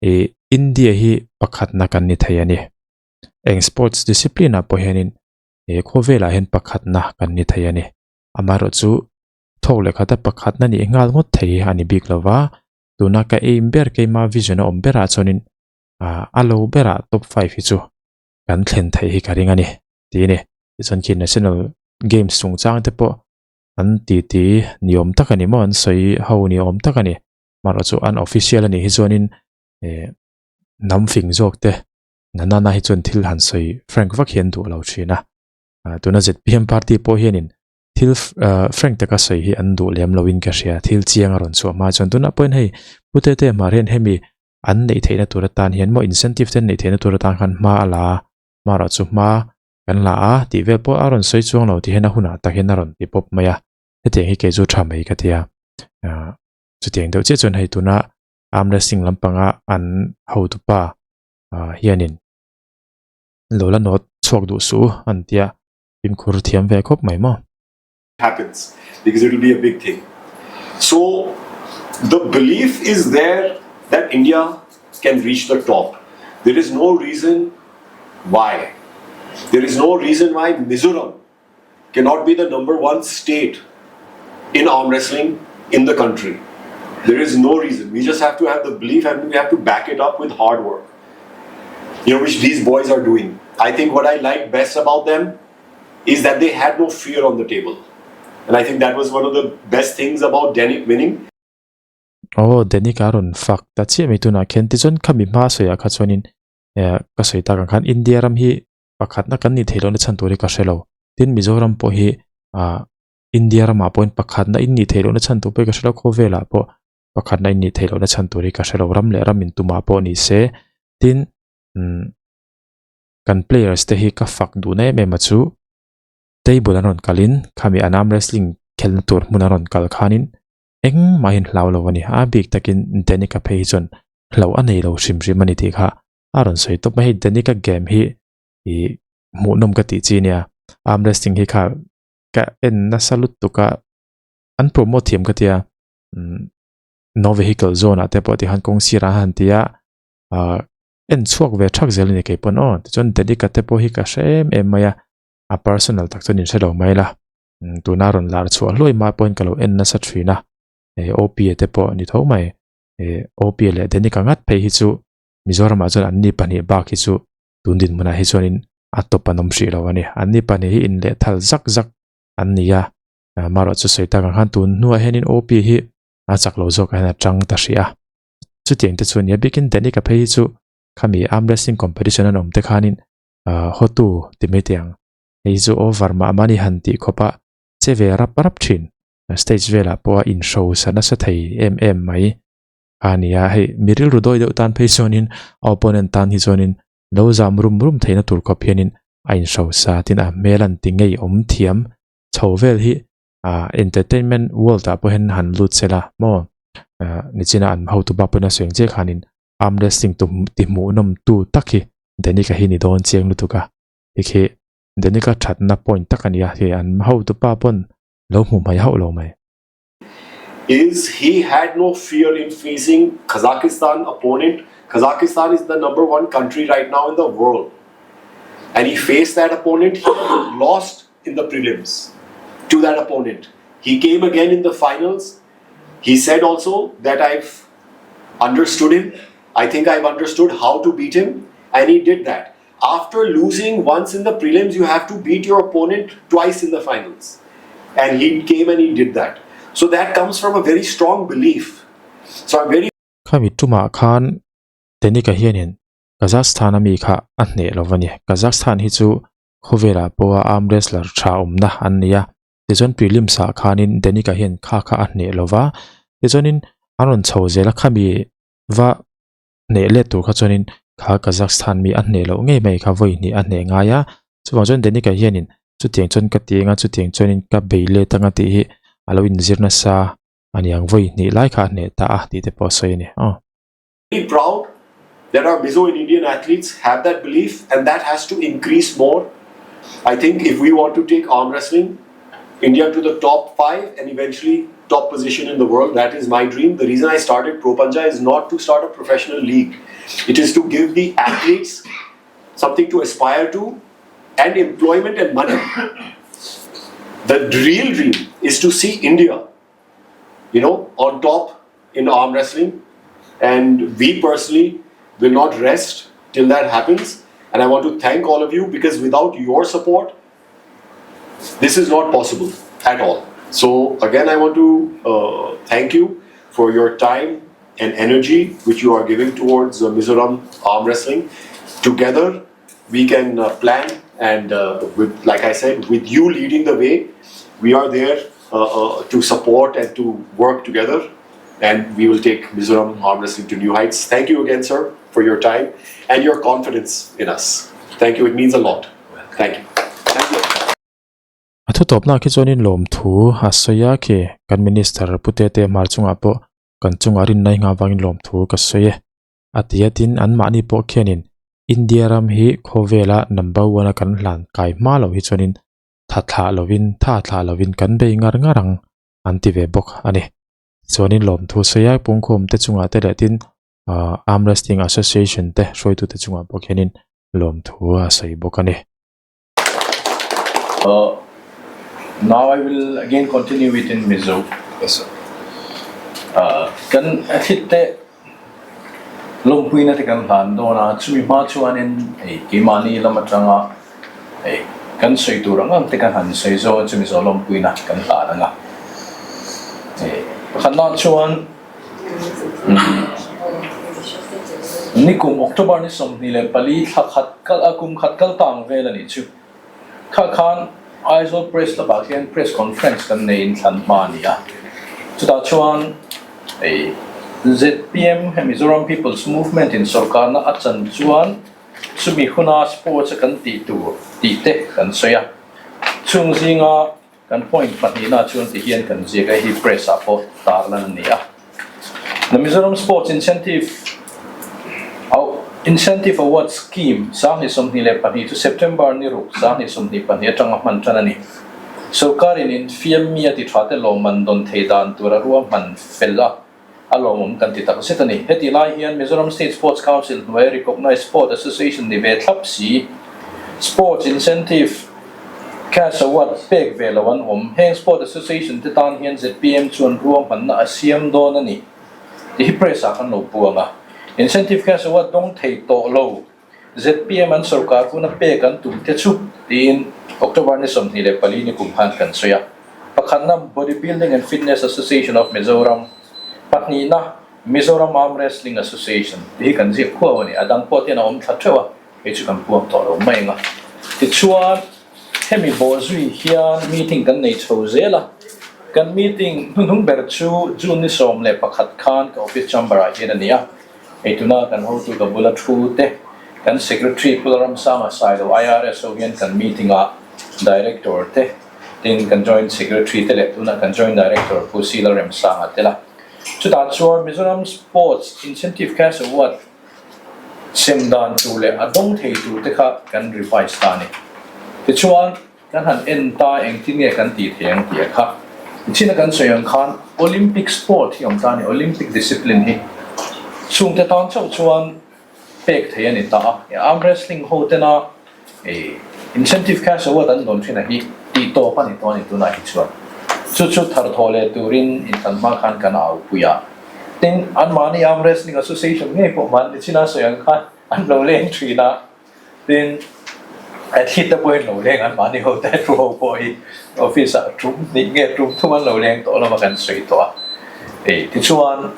ih India hi pakhatna kan ni thei a ni. Eng sports discipline ah pawh hianin he khawvelah hian pakhatna kan ni thei a ni. Amaherawh chu thawk leh khata pakhatna nih nghal ngawt thei hi a ni bik lo va, tuna ka aim ber keima vision a awm berah chuanin ah a lo berah top five hi chu kan thlen theih hi ka ring a ni tih a ni. Tichuan khi national games chungchang te pawh an titi ni awm tak a ni maw an sawi ho ni awm tak a ni. Amaherawh chu an official a nih hi chuanin eh hnam fing zawk te nanana hi chuan thil han sawi frank vak hi an duh lo thin a. Ah tuna zpm party pawh hianin thil ah frank taka sawi hi an duh lem loin ka hria thil chiang a rawn chhuah hma chuan tunah pawhin hei Pu Tete hmar hian hemi an neih theihna tur atan hian maw incentive te an neih theihna tur atan khan hma a la a hmarawh chu hma kan la a tih vel pawh a rawn sawi chuang lo tih hian a hunah tak hian a rawn ti pawp mai a hetiang hi kei chu tha mai ka ti a ah chutiang deuh chiah chuan hei tuna arm wrestling lampanga an hotupa ah hianin lo la nawt chhuak duh suh an tia fimkhur thiam ve khawp mai maw. happens because it will be a big thing. So the belief is there that India can reach the top. There is no reason why. There is no reason why Mizoram cannot be the number one state in arm wrestling in the country. There is no reason. We just have to have the belief and we have to back it up with hard work. You know, which these boys are doing. I think what I like best about them is that they had no fear on the table. And I think that was one of the best things about Denic winning. Aw, Denic a rawn fak ta chiah mai tunah khian tichuan khami hma sawiah kha chuanin eh ka sawi tak ang khan India ram hi pakhatna kan nih theih lohna chhan tur hi ka hre lo. Tin Mizoram pawh hi ah. India ramah pawhin pakhatna in nih theih lohna chhan tur pawh hi ka hre lo, khawvelah pawh pakhatna in nih theih lohna chhan tur hi ka hre lo, ram leh ram intumah pawh ni se. Tin, umm kan players te hi ka fak duhna em em a chu table an rawn kalin khami an arm wrestling khelna tur hmun an rawn kal khanin engmahin hlau lo a ni. A bik takin Danica phei hi chuan hlauh a nei lo hrim hrim a ni tih kha a rawn sawi tawp mai. Hei Danica game hi ih hmuhnawm ka tih chi nia arm wrestling hi kha ka en nasa lutuk a an promote thiam ka tia umm no vehicle zone ah te pawh tikhan kawng sirah a han ti a ah en chhuak ve thak zel a ni kei pawn aw tichuan Danica te pawh hi ka hre em em mai a a personal tak chuan in hre lo mai la umm tuna rawn lar chhuah hluai hma pawhin ka lo en nasa thin a eh OP a te pawh ni tho mai eh OP leh Danica ngat phei hi chu Mizoramah chuan anni pahnih bak hi chu tun dinhmunah hi chuanin a tawp an awm hrih lo a ni. Anni pahnih hi inlehthal zak zak an ni a, amaherawh chu sawi tak ang khan tun hnuah hianin OP hi a chak lo zawkah hian a tang ta hrih a. Chutiang te chu a ni a, bikin Danica phei hi chu khami arm wrestling competition an awm te khanin hotu ti mai teh ang, hei hi chu over mah mah ni han tih khawp a che ve rap rap thin, stage velah pawh a inhrosa nasa thei em em mai. a ni a hei mi rilru dawi deuh tan phei chuanin a opponent tan hi chuanin lo zam rum rum theihna tur khawp hianin a inhrosa tin a hmel an ti ngei awm thiam chho vel hi ah entertainment world ah pawh hian han lut sela maw ah nichina an hotu pa pawhin a sawi ang chiah khanin arm wrestling tum ti hmuhnawm tu tak hi Danica hi ni dawn chiang lutuk a hei khi Danica thatna point tak a ni a hei an hotu pa pawn lo hmu hmai hauh lo mai. Is he had no fear in facing Kazakhstan opponent. Kazakhstan is the number one country right now in the world. And he faced that opponent. He lost in the prelims to that opponent. He came again in the finals. He said also that I've understood him. I think I've understood how to beat him. And he did that. After losing once in the prelims, you have to beat your opponent twice in the finals. And he came and he did that. So that comes from a very strong belief. So I'm very Khami tumah khan Danica hianin Kazakhstan a mi kha a hneh lo a ni. Kazakhstan hi chu khawvelah pawha arm wrestler tha awmna an ni a. Tichuan prelims ah khanin Danica hian kha kha a hneh lo va. Tichuanin an rawn chho zel a khami va hneh let tur kha chuanin kha Kazakhstan mi a hneh loh ngei mai kha vawi hnih a hneh ngai a, chuvang chuan Danica hianin chutiang chuan ka ti anga chutiang chuanin ka bei let anga tih hi a lo inzir nasa a ni ang vawi hnih lai kha a hneh ta a tih te pawh a sawi a ni aw. Very proud that our Mizo and Indian athletes have that belief and that has to increase more. I think if we want to take arm wrestling India to the top 5 and eventually top position in the world. That is my dream. The reason I started ProPanja is not to start a professional league. It is to give the athletes something to aspire to and employment and money. The real dream is to see India, you know, on top in arm wrestling. And we personally will not rest till that happens. And I want to thank all of you because without your support, this is not possible at all. So again, I want to uh, thank you for your time and energy which you are giving towards uh, Mizoram arm wrestling. Together, we can uh, plan and uh, with, like I said, with you leading the way, we are there uh, uh, to support and to work together and we will take Mizoram arm wrestling to new heights. Thank you again, sir, for your time and your confidence in us. Thank you. It means a lot. Thank you. Thank you. A thu tawpna khi chuanin lawmthu a sawi a khi kan minister Pu Tete Hmar chungah pawh kan chungah rinna hi nghah vangin lawmthu ka sawi e. A ti a tin anmahni pawh khianin India ram hi khawvela number one a kan hlan kai hma loh hi chuanin tha thlah lovin tha thlah lovin kan bei ngar ngar ang an ti ve bawk a ni. Chuanin lawmthu sawi a pungkhawm te chungah te leh tin Arm Wrestling Association te hruaitute chungah pawh khianin lawmthu a sawi bawk a ni. Now I will again continue it in Mizo. Yes sir. Kan athlete te lawmpuina te kan hlan dawn a, chumi hma chuanin hei keimahni lam atanga hei kan sawi tur ang ang te kan han sawi zawng a chumi zawh lawmpuina kan hlan ang a. Hei pakhatna chuan Nikum October ni 24 thla khat kal a kum khat kal tang vel a nih chu. Kha khan Aizawl Press Club ah hian Press Conference kan nei inthlan hma a ni a, chutah chuan hei zpm he Mizoram People's Movement in sawrkarna a chan chuan chumi huna sports a kan tih tur tih te kan sawi a, chung zinga Kan point pahnihna chuan ti hian kan ziak a, hei press ah pawh tar lan a ni a. The Mizoram Sports Incentive Incentive Award Scheme 2022 chu September ni ruk 2022 atanga hman tan a ni. Sorkarin infiam mi a ti tha te lawmman dawn thei dan tur a ruahman fel a, a lawmawm kan ti tak zet a ni. Heti lai hian Mizoram State Sports Council hnuaia Recognised Sport Association ni ve thlap si, Sports Incentive Cash Award pek ve lo an awm. Heng Sport Association te tan hian zpm chuan ruahmanna a siam dawn a ni tih hi press ah kan lo puang a. Incentive Cash Award dawng thei tawh lo. Zpm an sorkar huna pek an tum te chu tiin October ni 24 ni kum khan kan sawi a. Pakhatna Body Building and Fitness Association of Mizoram, pahnihna Mizoram Arm Wrestling Association tih hi kan ziak khuau a ni. A dang pawh te hian a awm thla theuh a, hei chu kan puang tawh lo mai ang a. Tichuan hemi bawhzui hian meeting kan nei chho zel a, kan meeting hnuhnung ber chu June ni 11 khan ka office chamber ah hian a ni a. Hei tuna kan hotu ka bula thu te, kan Secretary Pu Lalramsanga Sailo IRS ho hian kan meeting ah Director te, tin kan Joint Secretary te leh tuna kan Joint Director Pu C Lalremsanga tel a. Chutah chuan Mizoram Sports Incentive Cash Award sem dan tur leh a dawng thei tur te kha kan revise ta a ni. Tichuan. Kan han en ta engtin nge kan tih thei ang tih a kha. China kan sawi ang khan Olympic sport hi awm ta a ni, Olympic discipline hi chhungte tan chauh chuan pek thei a ni ta a. Arm wrestling ho tena incentive cash award an dawn thin a hi tih tawp a ni tawh a ni tunah hi chuan. Chu chu tharthawh leh turin intan hma khan kan aupui a. Tin, anmahni Arm Wrestling Association ngei pawh mahni China sawi ang khan an lo leng thin a. Tin, athlete te pawhin lo leng an mahni ho te thu ho pawh hi office ah tum hnih nge tum thum an lo leng tawh lama kan sawi tawh a. Hei tichuan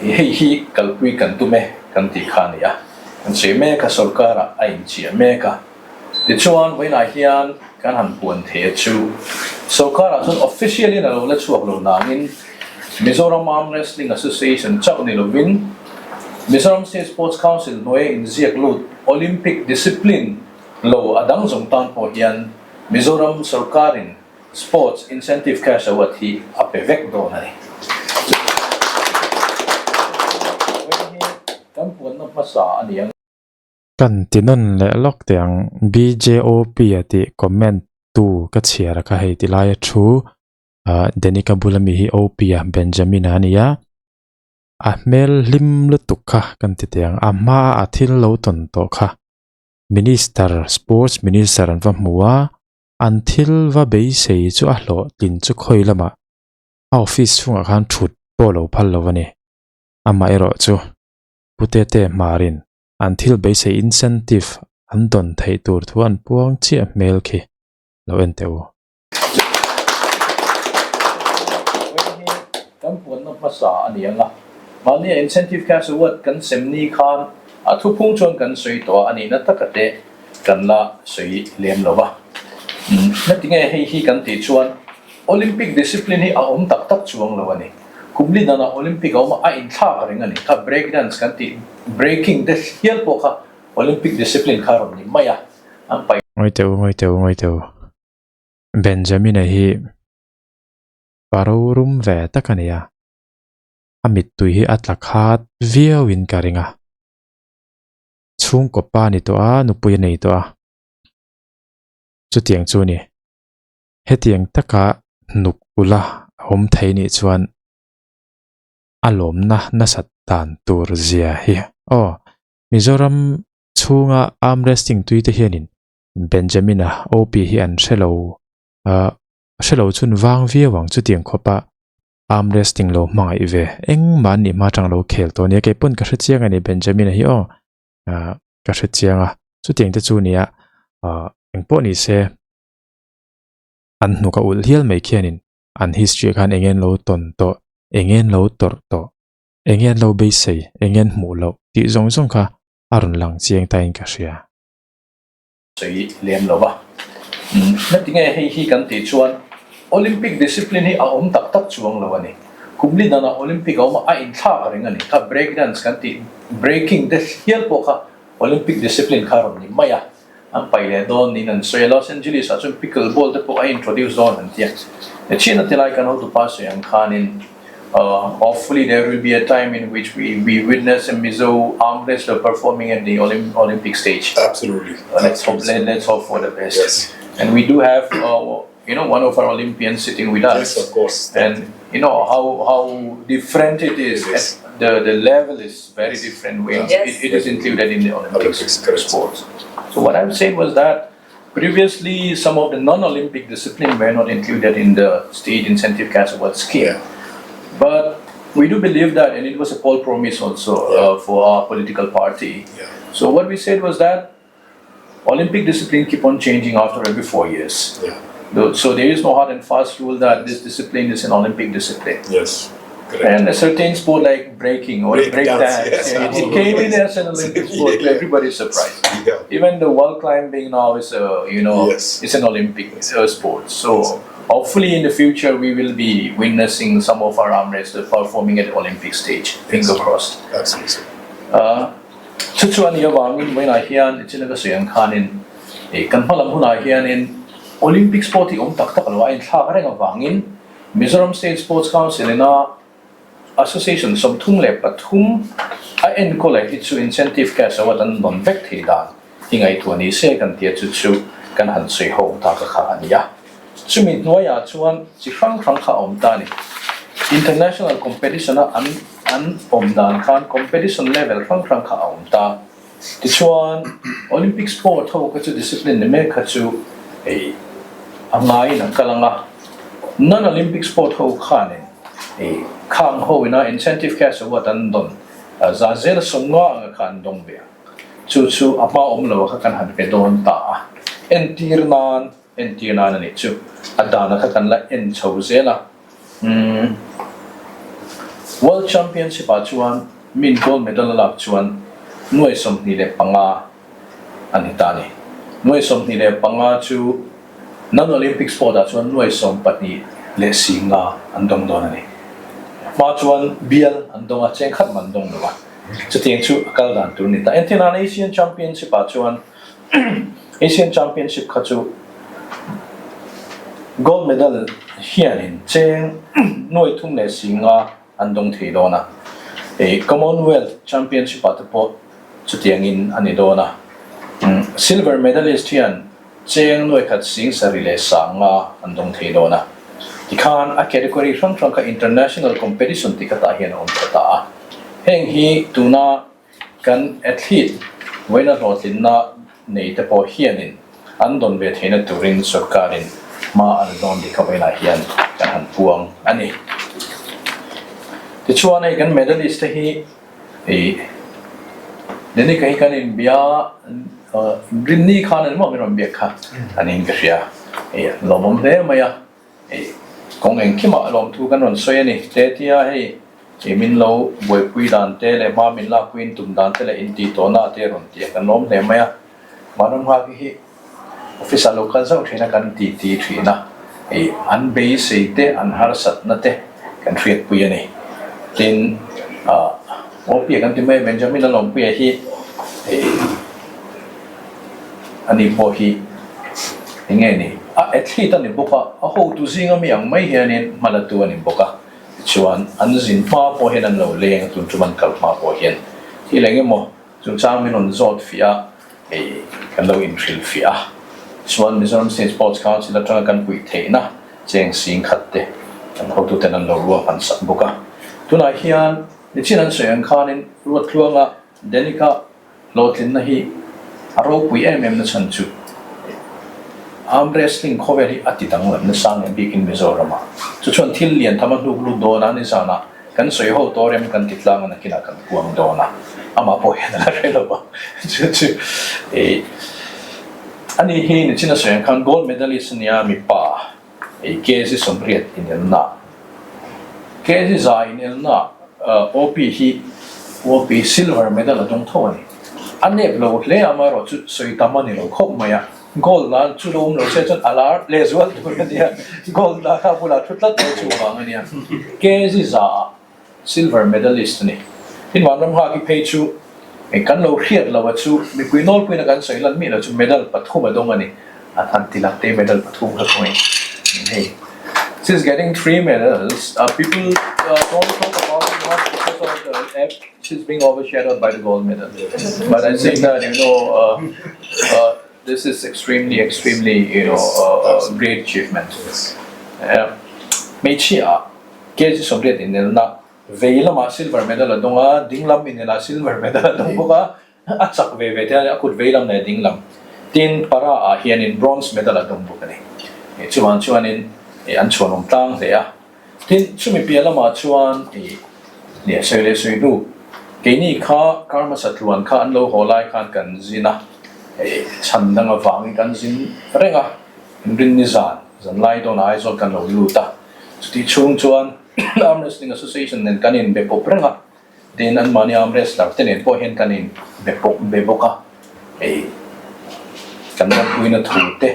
hei hi kalpui kan tum e kan tih kha a ni a, kan sawi mek a sorkar ah a inchiah mek a. Tichuan vawiinah hian kan han puan thei a chu sorkar ah chuan official in a lo la chhuak lo nangin Mizoram Arm Wrestling Association chauh ni lovin Mizoram State Sports Council hnuaia inziak lut Olympic discipline lo a dang zawng tan pawh hian Mizoram sorkarin Sports Incentive Cash Award hi a pe vek dawn a ni. Vawiin hi kan puanna hmasa a ni ang. Kan ti nawn leh lawk teh ang BJOP a tih comment tu ka chhiar a kha hei ti laia thu ah Danica bula mi hi OP a Benjamin a ni a. A hmel hlim lutuk kha kan ti teh ang, a hmaa a thil lo tawn tawh kha Minister, Sports Minister an va hmu a, an thil va beisei chu a hlawhtlin chu khawi lamah a office chhungah khan thut pawh lo phal lo a ni. Amaherawh chu Pu Tete Hmarin an thil beisei incentive an dawn theih tur thu an puang chiah hmel khi lo en teh u. Vawiin hi kan puanna hmasa a ni ang a, mahnia Incentive Cash Award kan sem ni khan a thuphung chuan kan sawi tawh a, a nihna taka te kan la sawi lem lo va. Heti nge hei hi kan tih chuan Olympic discipline hi a awm tak tak chuang lo a ni. Kum li danah Olympic a awm a, a inthlak reng a ni. Kha break dance kan tih breaking te hial pawh kha Olympic discipline kha a rawn ni mai a, an paih. Ngawi teh u, ngawi teh u, ngawi teh u. Benjamina hi pa rorum ve tak a ni a, a mittui hi a tla khat viauin ka ring a. Chhungkaw pa ni tawh a, nupui a nei tawh a. Chutiang chu a ni. Hetiang taka hnuk ula a awm thei nih chuan a lawmna nasat dan tur zia hi aw. Mizoram chhunga arm wrestling tui te hianin Benjamin-a OP hi an hre lo ah hre lo chhun vang viau ang chutiang khawpa arm wrestling lo hmangaih ve engmah an nih hma atang lo khel tawh ania kei pawn ka hre chiang a ni Benjamin-a hi aw ah ka hre chiang a chutiang te chu nia ah engpawh ni se an hnuk a ulh hial mai khianin an history ah khan eng en lo tawn tawh eng en lo tawrh tawh eng en lo beisei eng en hmuh loh tih zawng zawng kha a rawn lang chiang ta in ka hria. Sawi lem lo va. Ngatinge hei hi kan tih chuan Olympic discipline hi a awm tak tak chuang lo a ni. Kum li danah Olympic a awm a, a inthlak reng a ni. Kha break dance kan tih breaking te hial pawh kha Olympic discipline kha a rawn ni mai a. An pai leh dawn niin an sawi a, Los Angeles ah chuan pickle ball te pawh a introduce dawn an ti a. China ti lai kan hotupa sawi ang khanin hopefully there will be a time in which we we witness a Mizo arm wrestler performing at the Olympic stage. Absolutely. Let's hope let's hope for the best. Yes. And we do have you know one of our Olympians sitting with us. Yes, of course. And you know how how different it is. It is. The the level is very different when Yes. it, it is included in the Olympics, Olympics, correct. sports. So what I'm saying was that previously some of the non-Olympic discipline were not included in the state incentive cash award scheme. Yeah. But we do believe that, and it was a poll promise also uh, for our political party. Yeah. So what we said was that Olympic discipline keep on changing after every 4 years. Yeah. So there is no hard and fast rule that this discipline is an Olympic discipline. Yes. Correct. And a certain sport like breaking or Break break dance, dance, yes, yeah, it absolutely. came in as an Olympic sport to Yeah. everybody's surprise. Yeah. Even the wall climbing now is a you know Yes. it's an Olympic sport. So hopefully in the future we will be witnessing some of our arm wrestlers performing at Olympic stage. Finger crossed. Absolutely. Chu chu a nih avangin vawiinah hian nichin ka sawi ang khanin ih kan hma lam hunah hianin Olympic sport hi awm tak tak lo a inthlak reng avangin Mizoram State Sports Council ina Association 33 a enkawl leh hi chu incentive cash award an dawn vek thei dan hi ngaihtuah ni se kan tia chu chu kan han sawi ho ta ka kha a ni a. Chumi hnuaiah chuan chi hrang hrang kha a awm ta a ni. International competition a an an awm dan khan competition level hrang hrang kha a awm ta. Tichuan Olympic sport ho kha chu discipline ni mek kha chu hei a ngaiin an kal ang a. Non-Olympic sport ho khanin hei khang ho ina incentive cash award an dawn za zel 50 anga kha an dawng ve a. Chu chu a hma awm lo a kha kan han pe dawn ta a. Entir nan Entir nan a nih chu a dana kha kan la en chho zel a. Umm World Championship ah chuan min gold medal a lak chuan nuai 25 a ni ta a ni. Nuai 25 chu non-Olympic sport ah chuan nuai 12 le 50 an dawng dawn a ni. Hma chuan bial an dawng a, cheng khat man dawng lo a. Chutiang chu a kal dan tur a ni ta. Entir nan Asian Championship ah chuan Asian Championship kha chu gold medal hianin cheng nuai thum leh 50 an dawng thei dawn a. Commonwealth Championship ah te pawh chutiangin a ni dawn a. Silver medalist hian cheng nuai khat 70,000 le an dawng thei dawn a. Tikhan a category hrang hrang kha international competition tih khatah hian a awm tha ta a. Heng hi tuna Kan athlete vawiina hlawhtlinna nei te pawh hianin an dawn ve theihna turin sorkarin hma a la dawn tih kha vawiinah hian kan han puang a ni. Tichuan hei kan medalist te hi ih Danica hi kan inbia Rinni khan engmaw min rawn biak kha a niin ka hria. Ih lawmawm hle mai a. Hei kawng engkimah lawmthu kan rawn sawi a ni. Te tia hei ih min lo buaipui dan te leh hma min lakpuiin tum dan te leh intih tawhna te rawn ti a, kan lawm hle mai a. Vanram nghak hi office ah lo kal zauh thin a kan ti ti thin a, ih an beisei te an harsatna te kan hriatpui a ni. Tin ah Awpia kan ti mai a Benjamin a lawmpuia hi ih Ani pawh hi eng nge ni? A athlete a ni bawk a, a hotu zinga mi ang mai hianin hma la tu a ni bawk a. Tichuan, an zin hma pawh hian an lo leng a, tun tum an kal hma pawh hian thil eng emaw chungchang min rawn zawt fiah a, hei kan lo inhrilh fiah a. Tichuan, Mizoram State Sports Council atanga kan puih theihna cheng 10,000 te kan hotuten an lo ruahman sak bawk a. Tunah hian nichin an sawi ang khanin Ruattluanga Danica Hlawhtlinna hi a ropui em em na chhan chu arm wrestling khawvel hi a ti danglam nasa ngei bikin Mizoram ah. Chu chuan thil lian tham a hnuk lut dawn a, nizan ah kan sawi ho tawh rem kan ti tlang a nakin ah kan puang dawn a, amah pawh hian a la hre lo a. Chu chu eh ani hi nichin a sawi ang khan gold medalist a nia mipa eh kg 80 inelna Kg 100 inelna OP hi OP silver medal a dawng tho a ni. A nep lo hle a, amaherawhchu sawi tam a ni lo khawp mai a. Gold la chu lo awm lo se chuan a lar lehzual tur a nia. Gold la kha a bulah thu tlat mai chu vang a nia. Kg za ah silver medalist a ni. Tin Vanramnghaki phei chu kan lo hriat lo a chu mipui nawlpuiin a kan sawi lan miah lo chu medal pathum a dawng a ni. An han ti lang te medal pathum kha khawngaih hei. She's getting three medals. People don't talk about it much because of the app. She's being overshadowed by the gold medal. But I think that you know uh, this is extremely extremely you know uh, great achievement. Hmeichhia kg 80 inelna vei lamah silver medal a dawng a, ding lam inelah silver medal a dawng bawk a, a chak ve ve te a kut vei lam leh ding lam. Tin, para ah hianin bronze medal a dawng bawk a ni. Chuvang chuanin an chhuanawm tlang hle a. Tin, chumi piah lamah chuan i nia sawi leh sawi hnu, keini kha kar hmasa tluan kha an lo haw lai khan kan zin a, hei chhan dang avangin kan zin reng a, Inrinni zan, zan lai dawnah Aizawl kan lo lut a, chutih chhung chuan Arm Wrestling Association nen kan inbe pawp reng a, tin anmahni arm wrestler te nen pawh hian kan inbe pawp be bawk a, hei kan lawmpuina thu te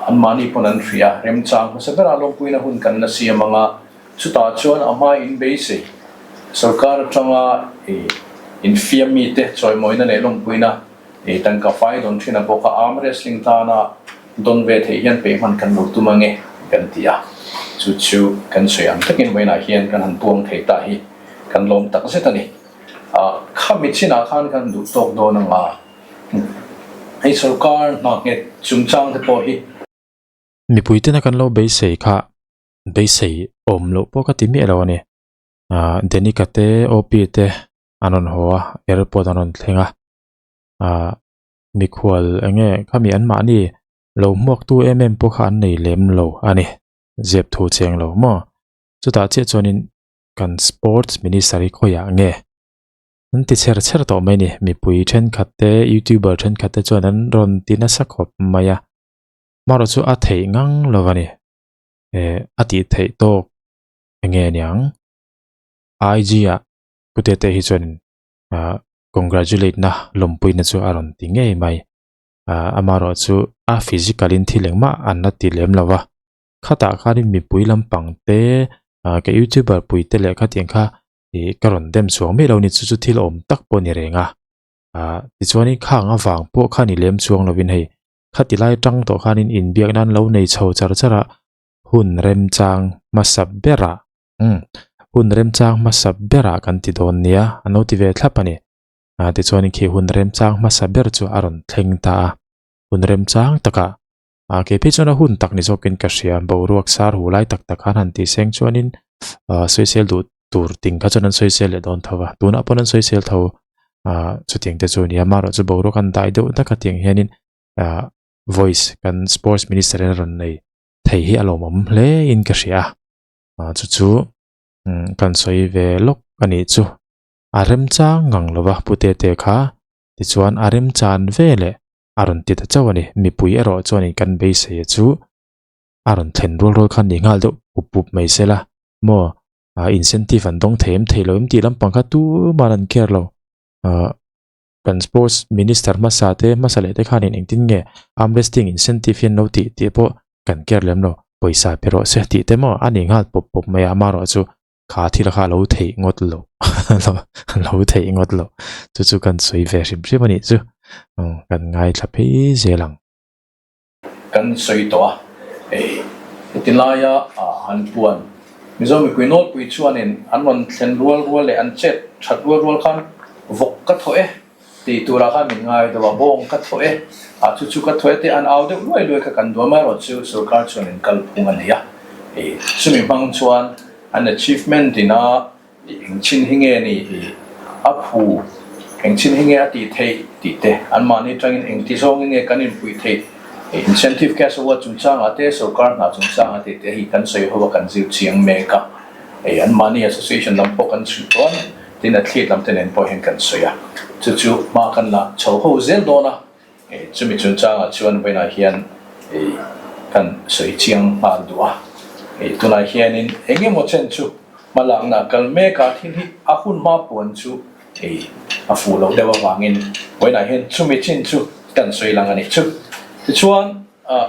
anmahni pawn an hria a, remchang hmasa berah lawmpuina hun kan la siam ang a, chutah chuan a hma inbeisei sorkar atanga infiam mite chawimawina leh lawmpuina Ei tangka fai dawn thin a bawk a, arm wrestling tana dawn ve theih hian peih hman kan lo tum ange kan ti a, chu chu kan sawi ang takin vawiinah hian kan han puang thei ta hi kan lawm tak zet a ni. Khami chinah khan kan duh tawk dawn anga hei sorkar hna nghet chungchang te pawh hi. Mipui tena kan lo beisei kha beisei awm loh pawh ka ti miah lo a ni. Denika te OP te an rawn haw a, airport an rawn thleng a. ah mikhual eng nge khami an mahni lo hmuak tu em em pawh kha an nei lem lo a ni zep thu cheng lo maw chutah chiah chuanin kan sports minister hi khawiah nge an ti chher chher tawh mai a ni mipui thenkhat te youtuber thenkhat te chuan an rawn ti nasa khawp mai a marawh chu a theih ngang lo a ni eh a tih theih tawk eng nge niang I_G ah pute te hi chuanin ah congratulate na lawmpui na chu a rawn ti ngei mai ah amaherawh chu a physical in thil engmah an la ti lem lo va khatah khanin mipui lampang te ah ka youtuber pui te leh khatiang kha ih ka rawn dem chhuang miah lo ni chu chu thil awm tak pawh a ni reng a ah tichuanin khang avang pawh kha ni lem chuang lovin hei khati lai tang tawh khanin inbiak nan lo nei chho char char a hun remchang hmasa berah Umm, hun remchang hmasa berah kan ti dawn nia, an lo ti ve thlap a ni. Ah, tichuanin khi hun remchang hmasa ber chu a rawn thleng ta a, hun remchang takah, ah, kei phei chuan a hun tak ni zawkin ka hria, boruak sar hu lai tak tak khan han tih seng chuanin, ah, sawisel duh tur ting kha chuan an sawisel leh dawn tho va, tunah pawn an sawisel tho, ah, chutiang te chu a ni a, amaherawh chu boruak an dai deuh dak a tiang hianin, ah, voice kan sports minister in a rawn nei thei hi a lawmawm hle in ka hria a. ah chu chu umm kan sawi ve lawk a nih chu a remchang ngang lo va pute te kha tichuan a remchan ve leh a rawn ti ta chauh a ni mipui erawh chuanin kan beisei a chu a rawn thlen rual rual khan ni nghal deuh pup pup mai se la maw ah incentive an dawng thei em thei lo em tih lampang kha tumah an care lo ah. Kan sports minister hmasa te hmasa leh te khanin engtin nge arm wrestling incentive hian lo tih tih pawh kan care lem lo, pawisa pe rawh se tih te maw a ni nghal pawp pawp mai a, amaherawh chu kha thil kha a lo theih ngawt lo a lo theih ngawt lo chu chu kan sawi ve hrim hrim a nih chu kan ngaithla phei zel ang. Kan sawi tawh a, hei heti laia han puan Mizo mipui nawlpui chuanin an rawn thlen rual rual leh an chet that rual rual khan vawk ka thaw e tih turah khan min ngai deuh a, bawng ka thaw e, ah chu chu ka thaw e tih an au deuh luai luai kha kan duam a, erawh chu sorkar chuanin kalphung a nei a, hei chumi hmang chuan an achievement ina Eng chin hi nge ni i a phu, eng chin hi nge a tih theih tih te, anmahni atangin eng ti zawngin nge kan inpuih theih, incentive cash award chungchangah te, sorkar hna chungchangah tih te hi kan sawi ho a kan zir chiang mek a. Hei anmahni association lam pawh kan chhuih dawn, tin athlete lam te nen pawh hian kan sawi a, chu chu hma kan la chho ho zel dawn a. Chumi chungchangah chuan vawiinah hian kan sawi chiang nghal duh a. Tunah hianin eng emaw chen chu hmalakna kal mek a, thil hi a hun hma puan chu a fuh loh deuh avangin vawiinah hian chumi chin chu kan sawi lang a nih chu. Tichuan,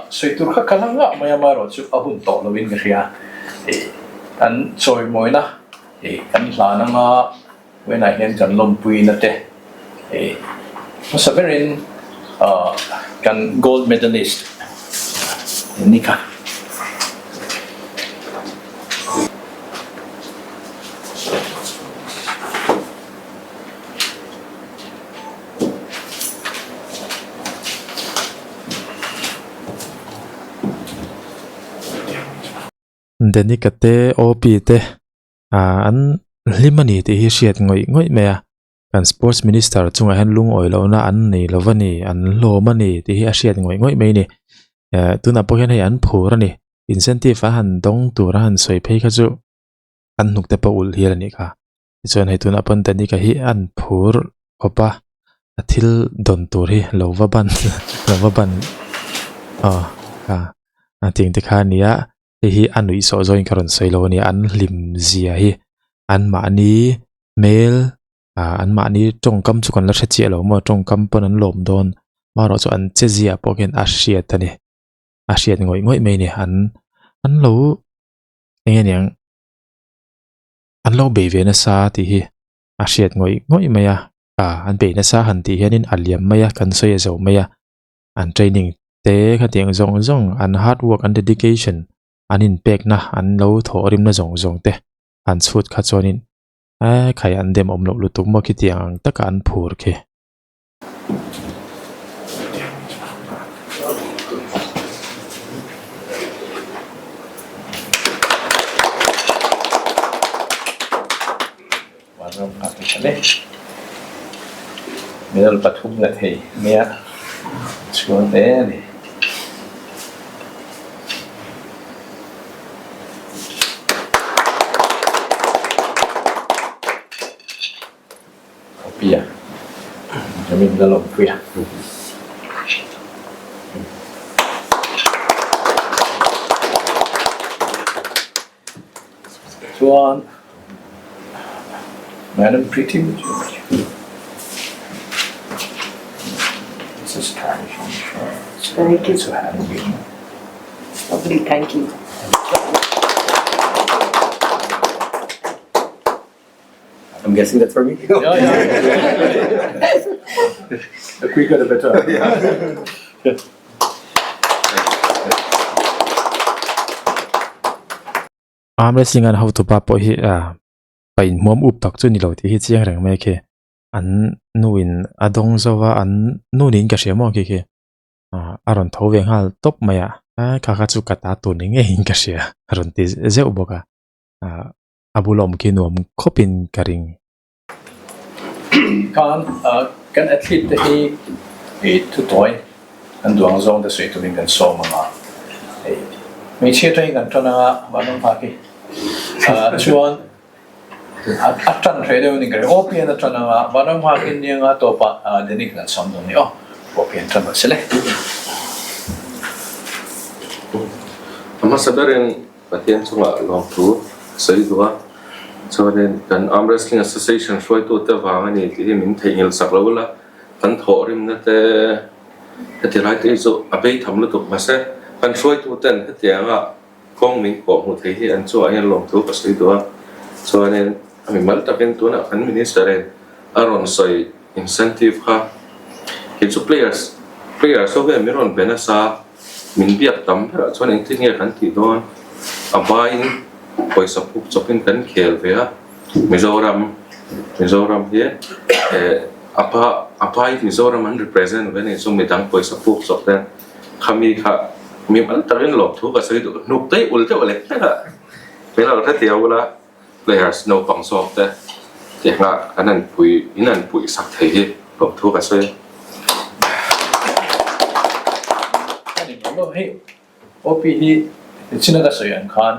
sawi tur kha ka la ngah mai a, amaherawhchu a hun tawh loin ka hria. Kan chawimawina kan hlan anga vawiinah hian kan lawmpuina te hmasa berin kan gold medalist ni kha. Danica te OP te ah an hlim a ni tih hi hriat ngawih ngawih mai a kan sports minister chungah hian lungawi lohna an nei lo va ni an hlawm a ni tih hi a hriat ngawih ngawih mai a ni eh tunah pawh hian hei an phur a ni incentive a han dawng tur a han sawi phei kha chu an hnuk te pawh ulh hial a nih kha. Tichuan hei tunah pawn Danica hi an phur khawp a, a thil dawn tur hi lo va ban lo va ban aw kha a tih te kha a ni a, hei hi a nuih sawh zawngin ka rawn sawi lo a ni, an hlim zia hi anmahni hmel ah anmahni tawngkam chu kan la hre chiah lo maw tawngkam pawn an lawm dawn marawh chu an che zia pawh khian a hriat a ni, a hriat ngawih ngawih mai a ni an an lo eng nge niang. An lo bei ve nasa tih hi a hriat ngawih ngawih mai a, ah an bei nasa han tih hianin a liam mai a, kan sawi a zo mai a, an training te khatiang zawng zawng an hard work an dedication an inpekna an lo thawh rimna zawng zawng te an chhut kha chuanin eh khai an dem awm loh lutuk maw khitiang ang taka an phur khi. Medal pathum la thei nia chhuan hle a ni. Pia Benjamin Lalawmpuia. Chuan Madam Preeti Mukherjee. This is Thank you. To have you. Lovely, thank you. I'm guessing that's for me. Yeah, yeah. The quicker the better. Yeah. Arm wrestling an hotu pa pawh hi ah pa inhmuam up tak chu ni lo tih hi chiang reng mai khi an nu in a dawng zo va an nu niin ka hria maw khi khi ah a rawn tho ve nghal tawp mai a a kha kha chu ka ta tur ni ngeiin ka hria a rawn ti zeuh bawk a ah. a bul awm khi nuam khawpin ka ring. Khan kan athlete te hi i thutawi kan duang zawng te sawi turin kan sawm ang a, hei hmeichhia atangin kan tan anga vanram nghak hi chuan a tan hreh deuh a ni ka ring, aw pian a tan anga vanram nghak hi nia nga tawpah Denic kan sawm dawn a ni aw, aw pian tan rawh se le. A hmasa berin Pathian chungah lawmthu a sawi duh a, chuanin kan Arm Wrestling Association hruaitute vang a ni tih hi min theihnghilh sak lo ila, kan thawhrimna te heti lai te hi chu a bei tham lutuk mahse kan hruaituten hetianga kawng min kawh hmuh thei hi an chungah hian lawmthu ka sawi duh a, chuanin a mimal takin tunah kan Minister in a rawn sawi incentive kha kei chu players players ho hian min rawn be nasa. Min biak tam berah chuan engtin nge kan tih dawn? A baiin pawisa puk chawpin kan khel ve a, Mizoram Mizoram hi eh a pa a baiin Mizoram an represent ve a nih chu midang pawisa puk chawp ten khami kha mi mal takin lawmthu ka sawi duh hnuk daih ul deuh lek lek a, min lo hre ula players naupang zawk te tianga kan an pui in an puih sak thei hi lawmthu ka sawi a. A ni lo hei OP hi nichin a ka sawi ang khan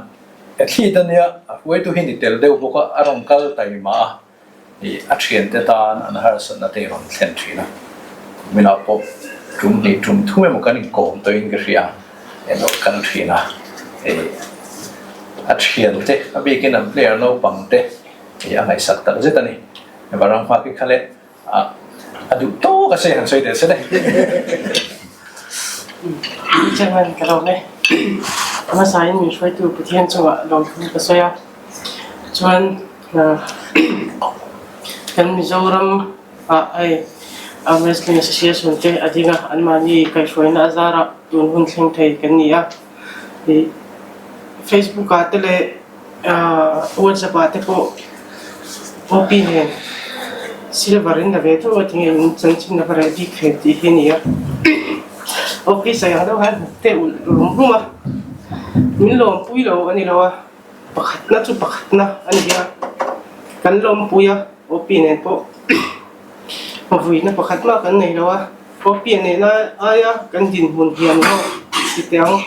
athlete a nia a hruaitu hi ni tel deuh bawk a a rawn kal taima a ih a thiante tan an harsatna te rawn thlen thin a kuminah pawh tum hnih tum thum emaw kan inkawm tawhin ka hria a lo kal thin a ih a thiante a bikin an player naupang te ih a ngaihsak tak zet a ni Varang hma khi kha leh a duh tawk a se han sawi teh se le. Chairman ka lawm e. A hmasain min hruaitu Pathian chungah lawmthu ka sawi a. Chuan kan Mizoram ah hei Arm Wrestling Association te a ding a, anmahni kaihhruaina a zarah tun hun thleng thei kan ni a. Facebook ah te leh WhatsApp ah te pawh OP nen silver in la ve tho a tinge in chanchin a va reh bik ve tih hi a ni a. OP sawi ang deuh khan hnuk te ulh rum rum a, min lawmpui lo a ni lo a, pakhatna chu pakhatna a ni a, kan lawmpui a OP nen pawh vuina pakhat mah kan nei lo a, OP a nehna aia kan dinhmun hian erawh ti teh ang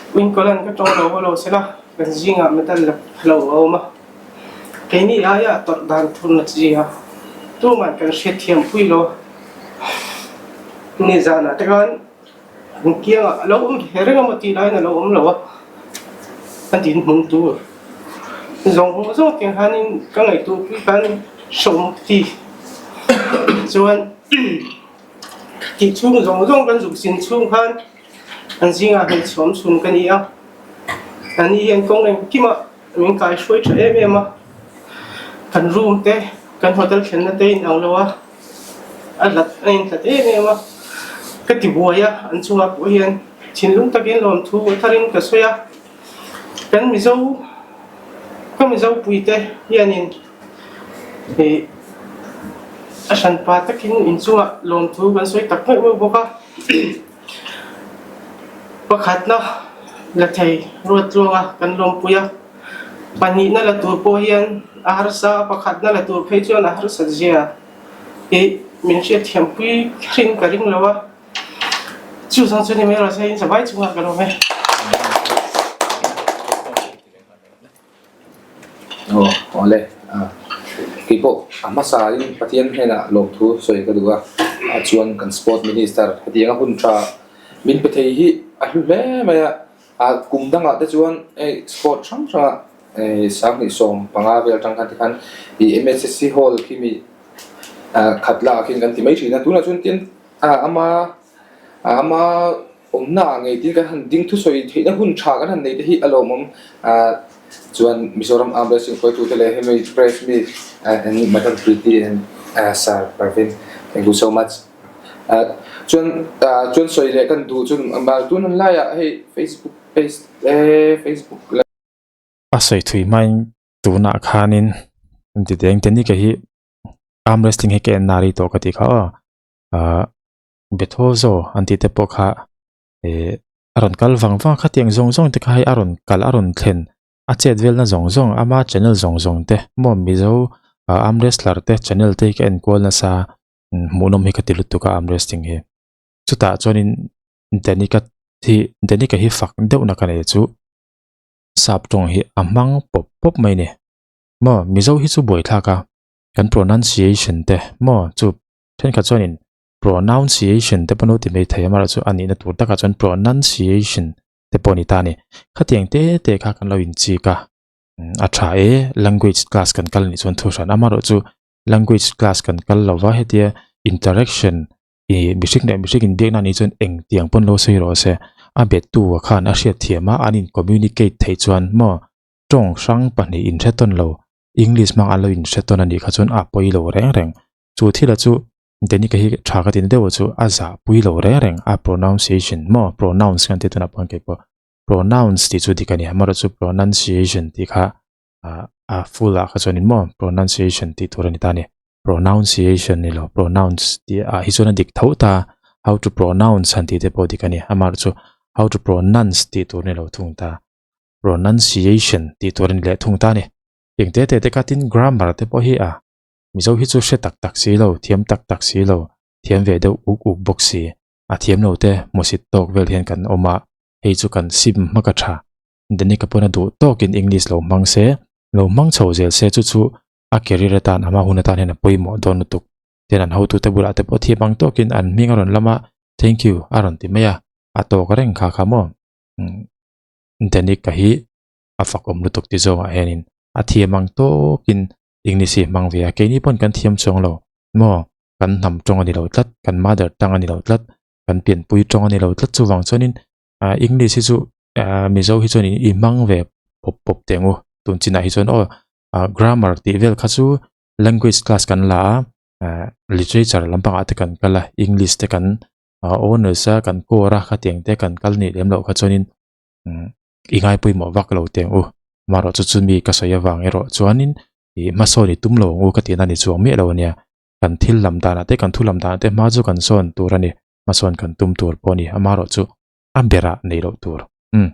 Winkolan ka tawng lo lo sela. Kan zingah medal la pha lo a awm a, keini aia a tawrh dan thur nat zia tumah kan hriatthiam pui lo. Nizanah te khan an kiangah a lo awm ve reng a maw tih laiin a lo awm lo a, a dinhmun tur zawng zawng tiang khanin ka ngaihtuah pui khan hrehawm ka ti. Chuan tih chhung zawng zawng kan zuk zin chhung khan An zingah hmeichhe awm chhun ka ni a, ani hian kawng engkimah min kai hruai tha em em a, kan room te, kan hotel thlenna te inang lo a, a hlat a inhlat em em a, ka ti buai a, an chungah pawh hian thinlung takin lawmthu a tharin ka sawi a, kan Mizo, ka Mizo puite hianin ih a hranpa takin inchungah lawmthu kan sawi tak meuh meuh bawk a. Pakhatna la thei ruat tluanga kan lawmpui a, pahnihna la tur pawh hian a harsa a, pakhatna la tur phei chuan a harsat zia hi min hriatthiampui hrin ka ring lo a, chu zawng chu ni mai rawh se, in zavai chungah ka lawm e. Aw awle kei pawh a hmasa in Pathian hnenah lawmthu sawi ka duh a chuan kan sport minister hetiang a hun tha min pe thei hi a hlu hle mai a ah kum dangah te chuan hei sport hrang hrangah hei sanghnih 15 vel atang khan tikhan ih M_S_S_C hall khi mi ah khat lakah khian kan ti mai thin a tunah chuan tin ah ama ah ama. Awmna ah ngei tin kan han ding thusawi theihna hun tha kan han nei te hi a lawmawm chuan Mizoram Armed Wrestling hruaitute leh hemi press mi and Madam Preeti and Sir Parveen thank you so much chuan chuan sawi leh kan duh chuan tun hun laiah hei Facebook page te Facebook leh A sawi thui hmain tunah khanin an ti deng te ni ka hi arm wrestling hi ka en na rei tawh ka tih kha aw ah. Bethozo an tih te pawh kha eh a rawn kal vang vang a khatiang zawng zawng te kha hei a rawn kal a rawn thlen a chet velna zawng zawng ama channel zawng zawng te maw mizo ah arm wrestler te channel te hi ka en kual nasa hmuhnawm hi ka ti lutuk a arm wrestling hi chutah chuanin Danica hi Danica hi fak deuh na ka nei chu sap tawng hi a hmang pawp pawp mai a ni maw mizo hi chu buaithlak a kan pronunciation te maw chu thenkhat chuanin. Pronunciation te pawh an lo ti mai thei a, amaherawhchu a nihna tur takah chuan pronunciation te pawh a ni ta a ni. Khatiang te te kha kan lo inchik a, a tha e, language class kan kal anih chuan thu hran. Amaherawhchu language class kan kal lo va, hetia interaction ih mihring leh mihring inbiakna anih chuan engtiang pawn lo sawi rawh se, a bettu ah khan a hriatthiam a, an in communicate theih chuan maw tawng hrang pahnih inhre tawn lo, English hmang an lo inhre tawn anih kha chuan a pawi lo reng reng. Chu thil ah chu Danica hi tha ka tin deuh chu a zah pui lo reng reng a pronunciation maw pronounce kan tih tunah pawh kei pawh pronounce tih chu dik a ni amaherawhchu chu pronunciation tih kha ah a full ah kha chuanin maw pronunciation tih tur a ni ta a ni pronunciation ni lo pronounce tih ah hi chuan a dik tho ta how to pronounce han tih te pawh dik a ni amaherawhchu how to pronounce tih tur a ni lo thung ta pronunciation tih tur a ni leh thung ta a ni eng te te te kha tin grammar te pawh hi a. Mizo hi chu hre tak tak si lo, thiam tak tak si lo, thiam ve deuh uk uk bawk si. A thiam lo te hmusit tawk vel hian kan awm a, hei chu kan sim hmak a tha. Danica pawn a duh tawkin English lo hmang se, lo hmang chho zel se chu chu a career atan a hma hun atan hian a pawimawh dawn lutuk. Tian an hotute bulah te pawh thiam ang tawkin an hming a rawn lam a, thank you a rawn ti mai a, a tawk reng kha kha maw. Danica hi a fakawm lutuk ti zawngah hianin a thiam ang tawkin English hi hmang ve a, keini pawn kan thiam chuang lo maw, kan hnam tawng a ni lo tlat, kan mother tongue a ni lo tlat, kan pianpui tawng a ni lo tlat chuvang chuanin. English hi chu Mizo hi chuan i hmang ve pawp pawp teh ang u tun chinah hi chuan aw grammar tih vel kha chu language class kan la a literature lampangah te kan kal a English te kan honours a kan core a khatiang te kan kal nih lem loh kha chuanin i ngai pawimawh vak lo teh ang u amaherawh chu chumi ka sawi avang erawh chuanin ih hmasawn i tum lo ang u ka tihna a ni chuang miah lo a nia kan thil lam danah te kan thu lam danah te hma chu kan sawn tur a ni hmasawn kan tum tur pawh a ni amaherawh chu a berah nei loh tur umm.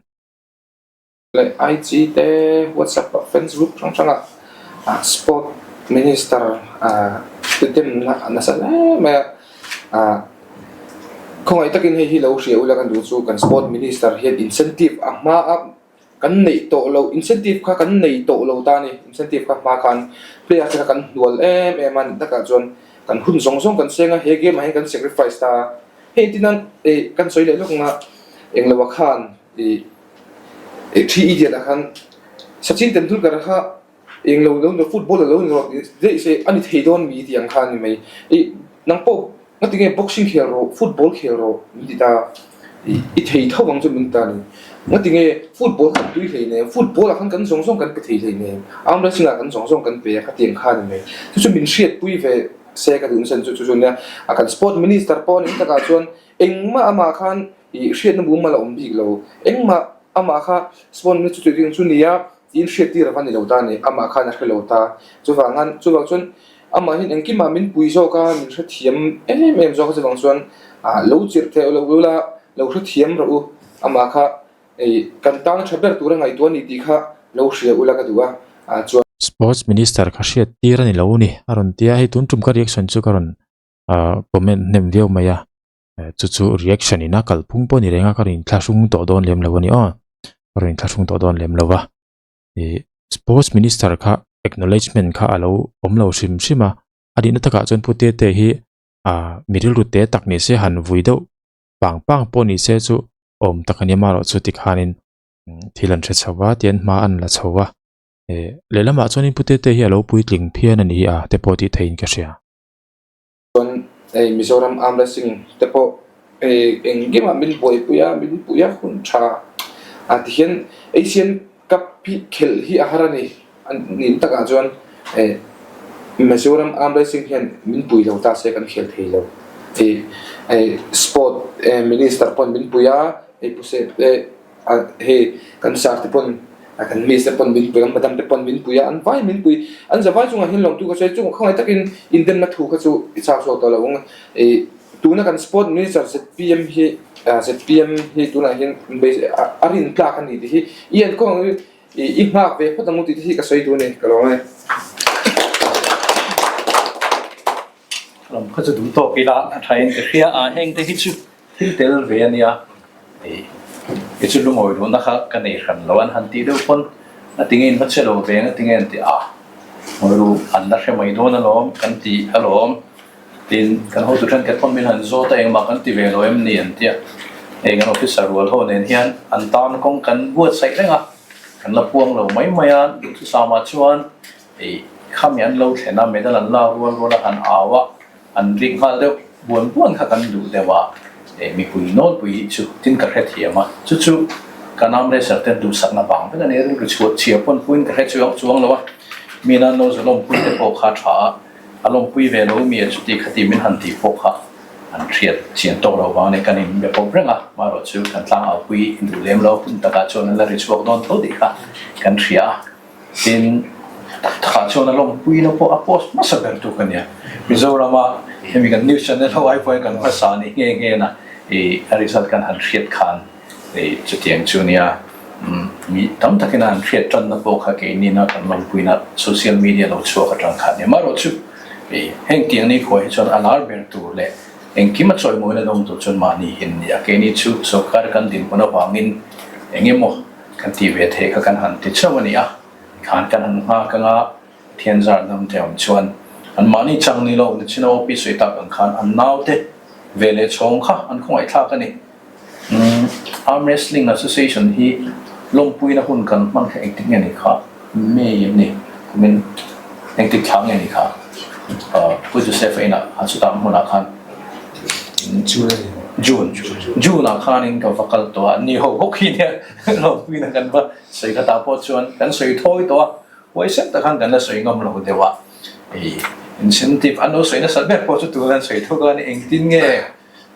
Leh IG te WhatsApp ah fans group hrang hrang ah sport minister te demna a nasa hle mai a khawngaih takin hei hi lo hria ula kan duh chu kan sport minister hian incentive a hma a kan neih tawh loh incentive kha kan nei tawh lo ta a ni incentive kha hma khan player te kha kan hnual em em a ni takah chuan kan hun zawng zawng kan seng a he game ah hian kan sacrifice ta a hei tin a kan sawi leh lawk ang a englo ah khan ih thi idiot ah khan Sachin Tendulkar kha englo lo ni football a lo ni rawh daih se a ni thei dawn mi tih ang kha a ni mai ih nang pawh nga tinge boxing khel rawh football khel rawh min ti ta ih i thei tho ang chu min ti ta a ni nga tinge football khan tui hlei nem football ah khan kan zawng zawng kan pe thei hlei nem arm wrestling ah kan zawng zawng kan pe a khatiang kha a ni mai chu chu min hriatpui ve se ka duh nasa chu chu chu nia a kan sport minister pawh a ni takah chuan engmah amah khan ih hriatna mumal a awm bik lo engmah amah kha sport minister chu chu chu nia tiin hriat tir a va ni lo ta a ni amah khan a hre lo ta chuvang chuvang chuan amah hian engkimah min pui zawk a min hrethiam em em zawk a chuvang chuan ah lo chirh theih loh ula lo hrethiam rawh u amah kha ih kan tan a tha ber tur a ngaihtuah a ni tih kha lo hria ula ka duh a ah chuan. Sports Minister kha hriat tir a ni lo ni a rawn ti a hei tun tum ka reaction chu ka rawn ah comment hnem viau mai a. Chu chu reaction in a kalphung pawh a ni reng a ka rawn inthlahrung tawh dawn lem lo a ni aw ka rawn inthlahrung tawh dawn lem lo va ih sports minister kha acknowledgement kha a lo awm lo hrim hrim a a nihna takah chuan pu tete hi ah mi rilru te tak ni se han vui deuh pang pang pawh ni se chu awm tak a ni amaherawh chu tikhanin thil an hre chho va tian hma an la chho va ih lehlamah chuanin pu tete hi a lo puitling phian a ni hi a te pawh tih theihin ka hria. Chuan hei Mizoram Arm Wrestling te pawh hei engkimah min buaipui a, min pui a hun tha a tihian Asian Cup hi khelh hi a har a ni a nih takah chuan hei Mizoram Arm Wrestling hian min pui lo ta se kan khel thei lo hei hei Sport Minister pawn min pui a hei Pu Sep te A hei kan sir te pawn a kan miss te pawn min pui a madam te pawn min pui a an vai min pui an zavai chungah hian lawmtu ka sawi chung khawngaih takin indemna thu kha chu i chak chhuak tawh lo ang ih tuna kan sport minister zpm hi zpm hi tunah hian a rin tlak a ni tih hi i enkawl ang i i nghak ve phawt ang u tih te hi ka sawi duh a ni ka lawm e. Lam kha chu duh tawk ila a tha in ka hria a heng te hi chu thil tel ve a nia hei kei chu lungawi luhna kha ka nei hran lo an han tih deuh pawn a tinge in va che lo ve ang a tinge an ti a ngawi ru an la hre mai dawn alawm kan ti alawm tin kan hotu thenkhat pawn min han zawt a engmah kan ti ve lo em ni an tia hei kan officer rual ho nen hian an tan kawng kan buatsaih reng a kan la puang lo mai mai a duhthusam ah chuan Hei khami an lo thlen a, medal an lak rual rual a han au a, an rik nghal deuh buan buan kha kan duh deuh a, hei mipui nawlpui hi chu tin ka hrethiam a, chu chu kan arm wrestler ten duhsakna vang vek a ni, rilru chhuah chhia pawn puiin ka hre chuang chuang lo a, mi nan lo zu lawmpui te pawh kha tha a, a lawmpui ve lo mi a chuti khati min han tih pawh kha an hriat chian tawk loh vang a ni, kan in be pawp reng a, marawh chu kan tlangaupui duh lem lo hun takah chuan an la ri chhuak dawn tho tih kha kan hria a. Tin, tak takah chuan a lawmpuina pawh a post hmasa ber tu ka nia. Mizorama hemi kan news channel ho ai pawhin kan hmasa ni nghe nghe na i a result kan han hriat khan i chutiang chu nia. Mi tam takin a han hriat tanna pawh kha keinina kan lawmpuina social media lo chhuak atang khan nia. Amaherawhchu i heng tiang ni khuai hi chuan a lar ber tur leh engkim a chawimawina dawng tur chuan mahni hin nia. Keini chu sorkar kan dinhmun avangin engemaw Kan tih ve theih kha kan han ti chauh a ni a, khan kan han nghak anga Pathian zar dam te awm chuan an mahni chang ni lo nichin a OP sawi tak ang khan an naute ve leh chhawng kha an khawngaihthlak a ni. Umm Arm Wrestling Association hi lawmpuina hun kan hman kha engtik nge ni kha? May em ni? Kumin engtik thla nge ni kha? Pu Joseph-a inah a chutah hmunah khan June a ni. June June ah khanin ka va kal tawh a, ni ho bawk hi nia lawmpuina kan va sawi khatah pawh chuan kan sawi thawi tawh a, huaisen tak khan kan la sawi ngam lo deuh a, hei incentive an lo sawi nasa ber pawh chu tuna kan sawi thuk a ni engtin nge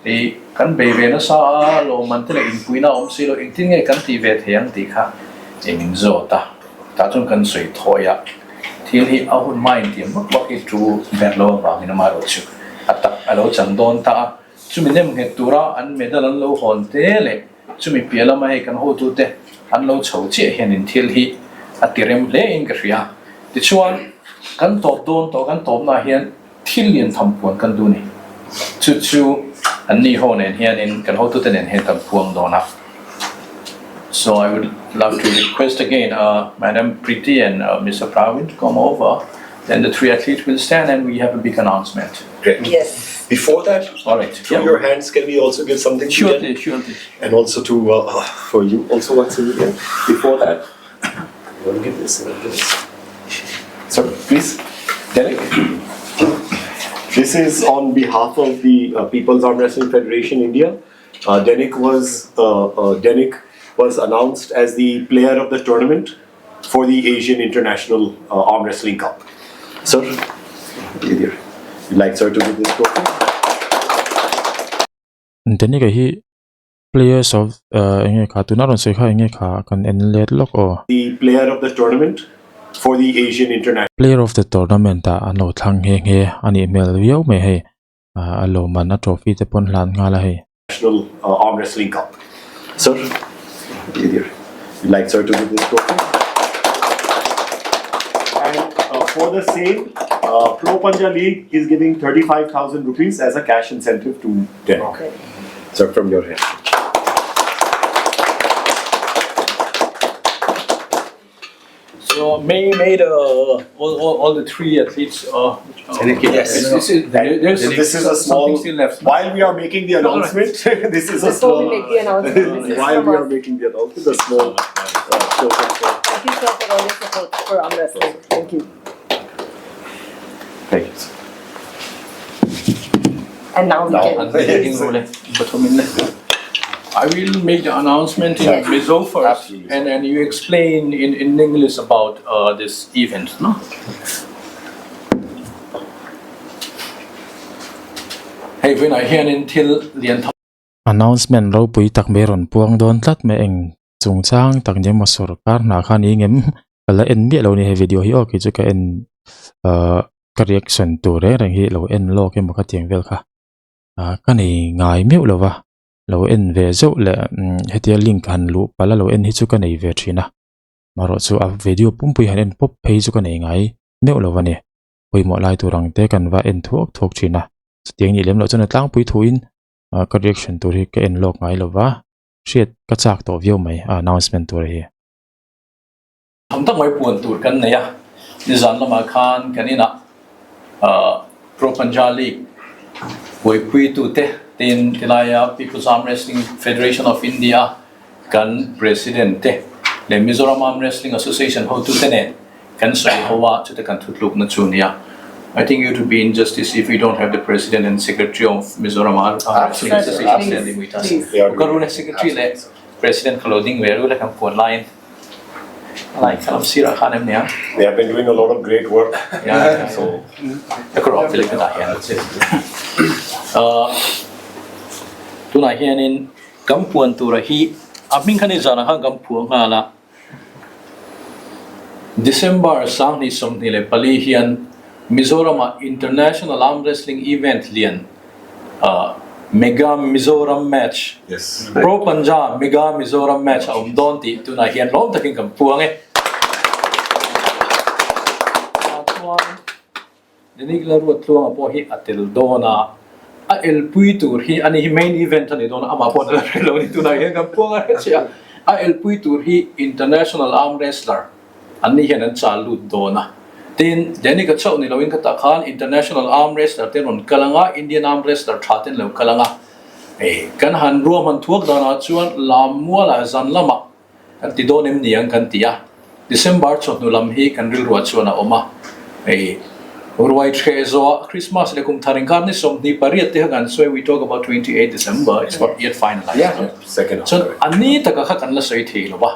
hei kan bei ve nasa a lawmman te leh inpuihna a awm si lo engtin nge kan tih ve thei ang tih kha hei min zawt a, tah chuan kan sawi thawi a, thil hi a hun hma intiam vak vak hi tu ber lo avangin amaherawhchu a tak a lo chan dawn ta a. Chumi nem nghet tura an medal an lo hawn te leh chumi piah lama hei kan hotute an lo chho chiah hianin thil hi a ti rem hle in ka hria. Tichuan, kan tawp dawn tawh kan tawpnaah hian thil lian tham puan kan duh ni. Chu chu an ni ho nen hianin kan hotute nen hian kan puang dawn a. So I would love to request again Madam Preeti and Mister Pravin to come over then the 3 athletes will stand and we have a big announcement. Great. Yes. Before that, All right. through Yeah. your hands, can we also give something to Sure, them? sure. And also to uh, for you also once again. Before that, you want to give this and this. Sir, please, Derek. This is on behalf of the uh, People's Arm Wrestling Federation India. Uh, Denic was uh, uh, Denic was announced as the player of the tournament for the Asian International uh, Arm Wrestling Cup. Sir, you'd like sir to give this trophy? Denic-a hi players of uh enge kha tuna rawn sawi kha enge kha kan en let lawk aw. The player of the tournament for the Asian International. Player of the tournament ah an lo thlang nghe nghe a nih hmel viau mai hei. A lawmman a trophy te pawn hlan nghal a hei. National Arm Wrestling Cup. Sir, you'd like sir to give this trophy? And uh, for the same, uh, Pro Panja League is giving 35,000 rupees as a cash incentive to Derek. Okay. Sir, from your hand. So May made uh, all, all, all the 3 athletes. Uh, Yes. This is, there, there's So this is a small. something still left. While we are making the announcement, this is a Before small. we make the announcement, this is while from we are us. making the announcement, a small uh, token for. Thank you, sir, for all your support for arm wrestling. Thank you. Thank you. Sir. And now we Now, can. an ding rule pathum in I will make the announcement in Yes. Mizo first, Absolutely. and and you explain in, in English about uh, this event, no? Hei vawiinah hianin thil lian tham Announcement ropui tak mai rawn puang dawn tlat mai eng chungchang tak ni emaw sorkar hna kha ni ngem ka la en miah lo ni he video hi aw kei chu ka en ahh ka reaction tur reng reng hi lo en lawk emaw ka tiang vel kha ah ka nei ngai meuh lo va lo en ve zeuh leh hetia link han luh palh a lo en hi chu ka nei ve thin a marawh chu a video pumpui han en pawp phei chu ka nei ngai meuh lo a ni pawimawh lai tur ang te kan va en thuak thuak thin a chutiang nih lem loh chuan a tlangpui thuin ah ka reaction tur hi ka en lawk ngai lo va hriat ka chak tawh viau mai a announcement tur hi. Tham tak mai puan tur kan nei a, nizan lamah khan kan inah Pro Panja League buaipuitute tin tilaia People's Arm Wrestling Federation of India kan President te leh Mizoram Arm Wrestling Association hotute nen kan sawi ho a, chute kan thutlukna chu nia. I think it would be injustice if we don't have the President and Secretary of Mizoram Arm Wrestling Association standing with us. Ka rule Secretary leh President ka lo ding ve rule kan puan laiin lai kha lam sirah khan em nia. They have been doing a lot of great work. Yeah, So ka rawh philip ka dah hian. Tunah hianin kan puan tura hi a hming kha ni zanah khan kan phuah nghal a. December 2024 hian Mizoram-ah International Arm Wrestling Event lian Mega Mizoram Match, Pro Panja Mega Mizoram Match a awm dawn tih tunah hian lawm takin kan puang e. Chuan Denik Laruattluanga pawh hi a tel dawn a, a elpui tur hi ani hi main event a ni dawn a, amah pawh a la hre lo a ni tunah hian kan puang a hre chiah a, a elpui tur hi International Arm Wrestler an ni hian an chal lut dawn a. Tin, Denika chauh ni loin ka tah khan International Arm Wrestler te rawn kal ang a, Indian Arm Wrestler tha ten lo kal ang a. Hei, kan han ruahman thuak danah chuan Lammuala zan lamah kan ti dawn em ni ang kan ti a. December chawhnu lam hi kan rilruah chuan a awm a. Hei, Ruai ṭheh zawhah Christmas leh kum thar inkar ni 28 te kha kan sawi, we talk about 28 December, it's not yet finalized. Chuan a ni taka kha kan la sawi thei lo va,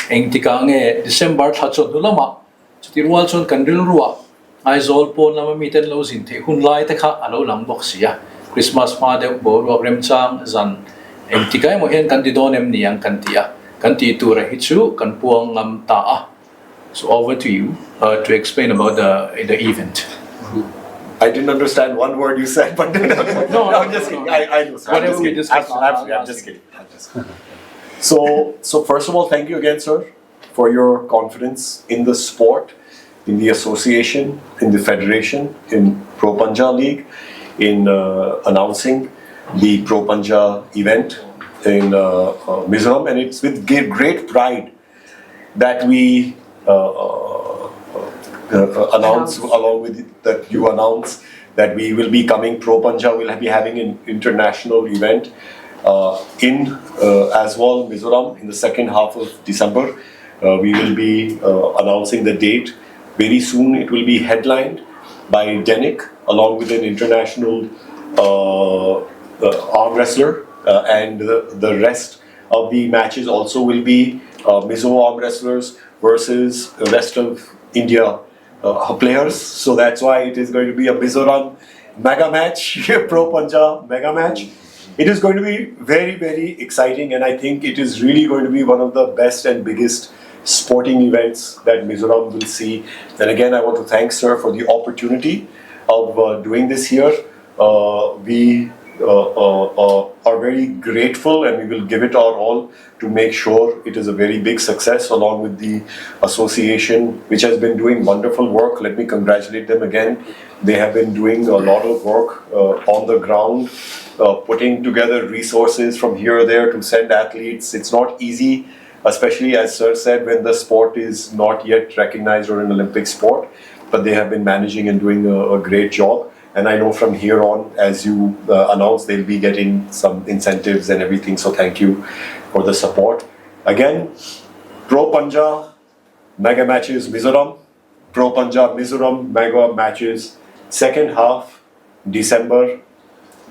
engtikah nge December thla chawhnu lamah chuti rual chuan kan rilruah Aizawl pawn lama miten lo zin theih hun lai te kha a lo lang bawk si a, Christmas hma deuh boruak remchang zan engtikah emaw hian kan ti dawn em ni ang kan ti a, kan tih tura hi chu kan puang ngam ta a. So over to you uh, to explain about the the event. I didn't understand one word you said, but no, no, no, I'm just kidding. I, I know. Sir. I'm just kidding. Absolutely, I'm just kidding. I'm just kidding. So, so first of all, thank you again, sir, for your confidence in the sport, in the association, in the federation, in Pro Panja League, in uh, announcing the Pro Panja event in uh, uh, Mizoram, and it's with great pride that we uh, uh, uh, announce along with that you announce that we will be coming Pro Panja will be having an international event uh, in uh, Aizawl, Mizoram in the second half of December. Uh, we will be uh, announcing the date very soon. It will be headlined by Denik along with an international uh, uh, arm wrestler uh, and the, the rest of the matches also will be uh, Mizo arm wrestlers versus the rest of India uh, players. So that's why it is going to be a Mizoram mega match, Pro Panja mega match. It is going to be very, very exciting, and I think it is really going to be one of the best and biggest sporting events that Mizoram will see. And again, I want to thank Sir for the opportunity of uh, doing this here. Uh, we uh, uh, uh, are very grateful and we will give it our all to make sure it is a very big success along with the association which has been doing wonderful work. Let me congratulate them again. They have been doing a lot of work uh, on the ground, uh, putting together resources from here or there to send athletes. It's not easy, especially as Sir said, when the sport is not yet recognized or an Olympic sport, but they have been managing and doing a, a great job. And I know from here on, as you uh, announce, they'll be getting some incentives and everything. So thank you for the support. Again, Pro Panja Mega Matches Mizoram, Pro Panja Mizoram Mega Matches, second half December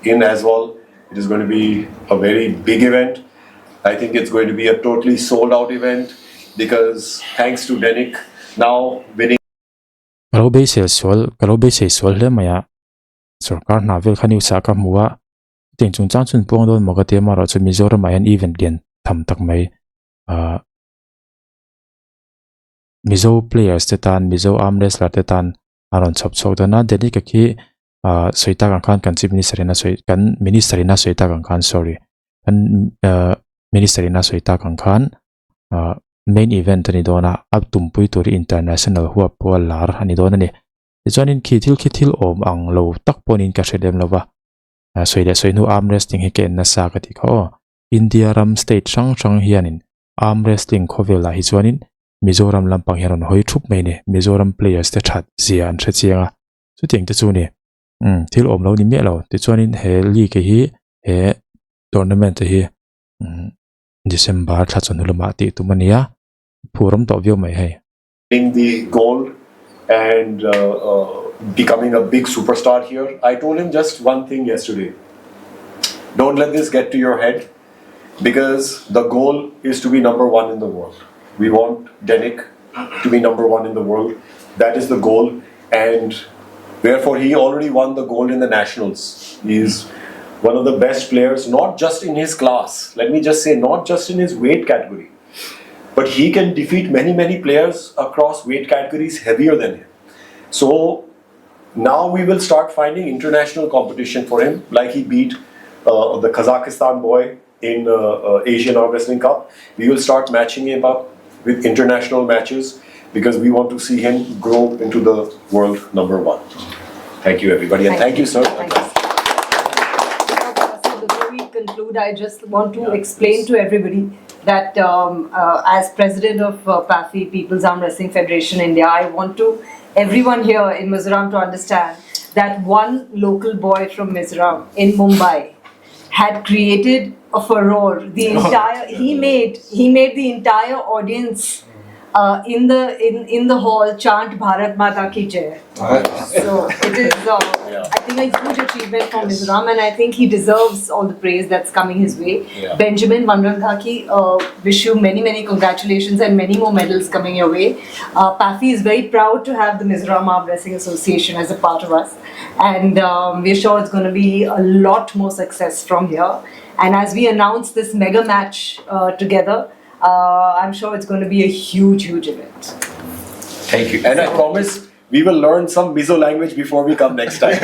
in Aizawl. It is going to be a very big event. I think it's going to be a totally sold out event because thanks to Denik now winning. Ka lo beisel sual, ka lo beisei sual hle mai a, sorkar hna vel kha news ah ka hmu a, chutiang chungchang chu an puang dawn maw ka ti a, amaherawhchu Mizoram ah hian event lian tham tak mai ah Mizo players te tan, Mizo arm wrestler te tan a rawn chhawp chhuak dawn a, Delhi ka khi ah sawi tak ang khan kan chief minister in a sawi kan minister in a sawi tak ang khan sorry kan ah minister in a sawi tak ang khan ah main event a ni dawn a a tumpui tur hi international huap pawh a lar a ni dawn a ni tichuanin khi thil khi thil awm ang lo tak pawhin ka hre lem lo va ah sawi leh sawi hnu arm wrestling hi ka en nasa ka tih kha aw India ram state hrang hrang hianin arm wrestling khawvelah hi chuanin Mizoram lampang hi a rawn hawi thup mai a ni Mizoram players te that zia an hre chiang a chutiang te chu ni umm thil awm lo ni miah lo tichuanin he league hi he tournament te hi umm. December thla chawhnu lamah tih tum a ni a, phur awm tawh viau mai hei. In the gold and becoming a big superstar here. I told him just one thing yesterday. Don't let this get to your head because the goal is to be number one in the world. We want Denik to be number one in the world. That is the goal and therefore he already won the gold in the nationals. He's one of the best players, not just in his class. Let me just say, not just in his weight category, but he can defeat many, many players across weight categories heavier than him. So now we will start finding international competition for him, like he beat uh, the Kazakhstan boy in uh, uh, Asian Arm Wrestling Cup. We will start matching him up with international matches because we want to see him grow into the world number one. Thank you, everybody, and thank, thank you, sir. Thank you. Before we conclude, I just want to yeah, explain please. to everybody that um, uh, as president of uh, PAFI, People's Arm Wrestling Federation India, I want to everyone here in Mizoram to understand that one local boy from Mizoram in Mumbai had created a furore. The entire he made he made the entire audience uh, in the in, in the hall chant Bharat Mata Ki Jai. So it is, uh, Yeah. I think, a huge achievement for Mizoram, and I think he deserves all the praise that's coming his way. Yeah. Benjamin Vanlalnghaki, uh, wish you many, many congratulations and many more medals coming your way. Uh, PAFI is very proud to have the Mizoram Arm Wrestling Association as a part of us, and um, we're sure it's going to be a lot more success from here. And as we announce this mega match uh, together, uh, I'm sure it's going to be a huge, huge event. Thank you. And I promise we will learn some Mizo language before we come next time.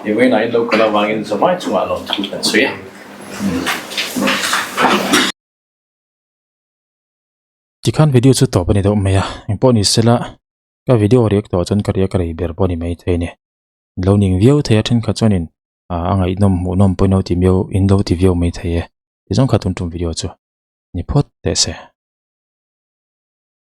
Vawiinah in lo kal avangin zavai chungah lawmthu kan sawi a. Tikhan video chu tawp a ni deuh mai a, engpawh ni sela ka video riak tawh chuan ka riak rei ber pawh a ni maithei a ni. Lo ning viau thei a thenkhat chuanin a ngaihnawm hmuhnawm pawhin lo ti miau in lo ti viau maithei e. Tizawng kha tun tum video chu ni phawt teh se.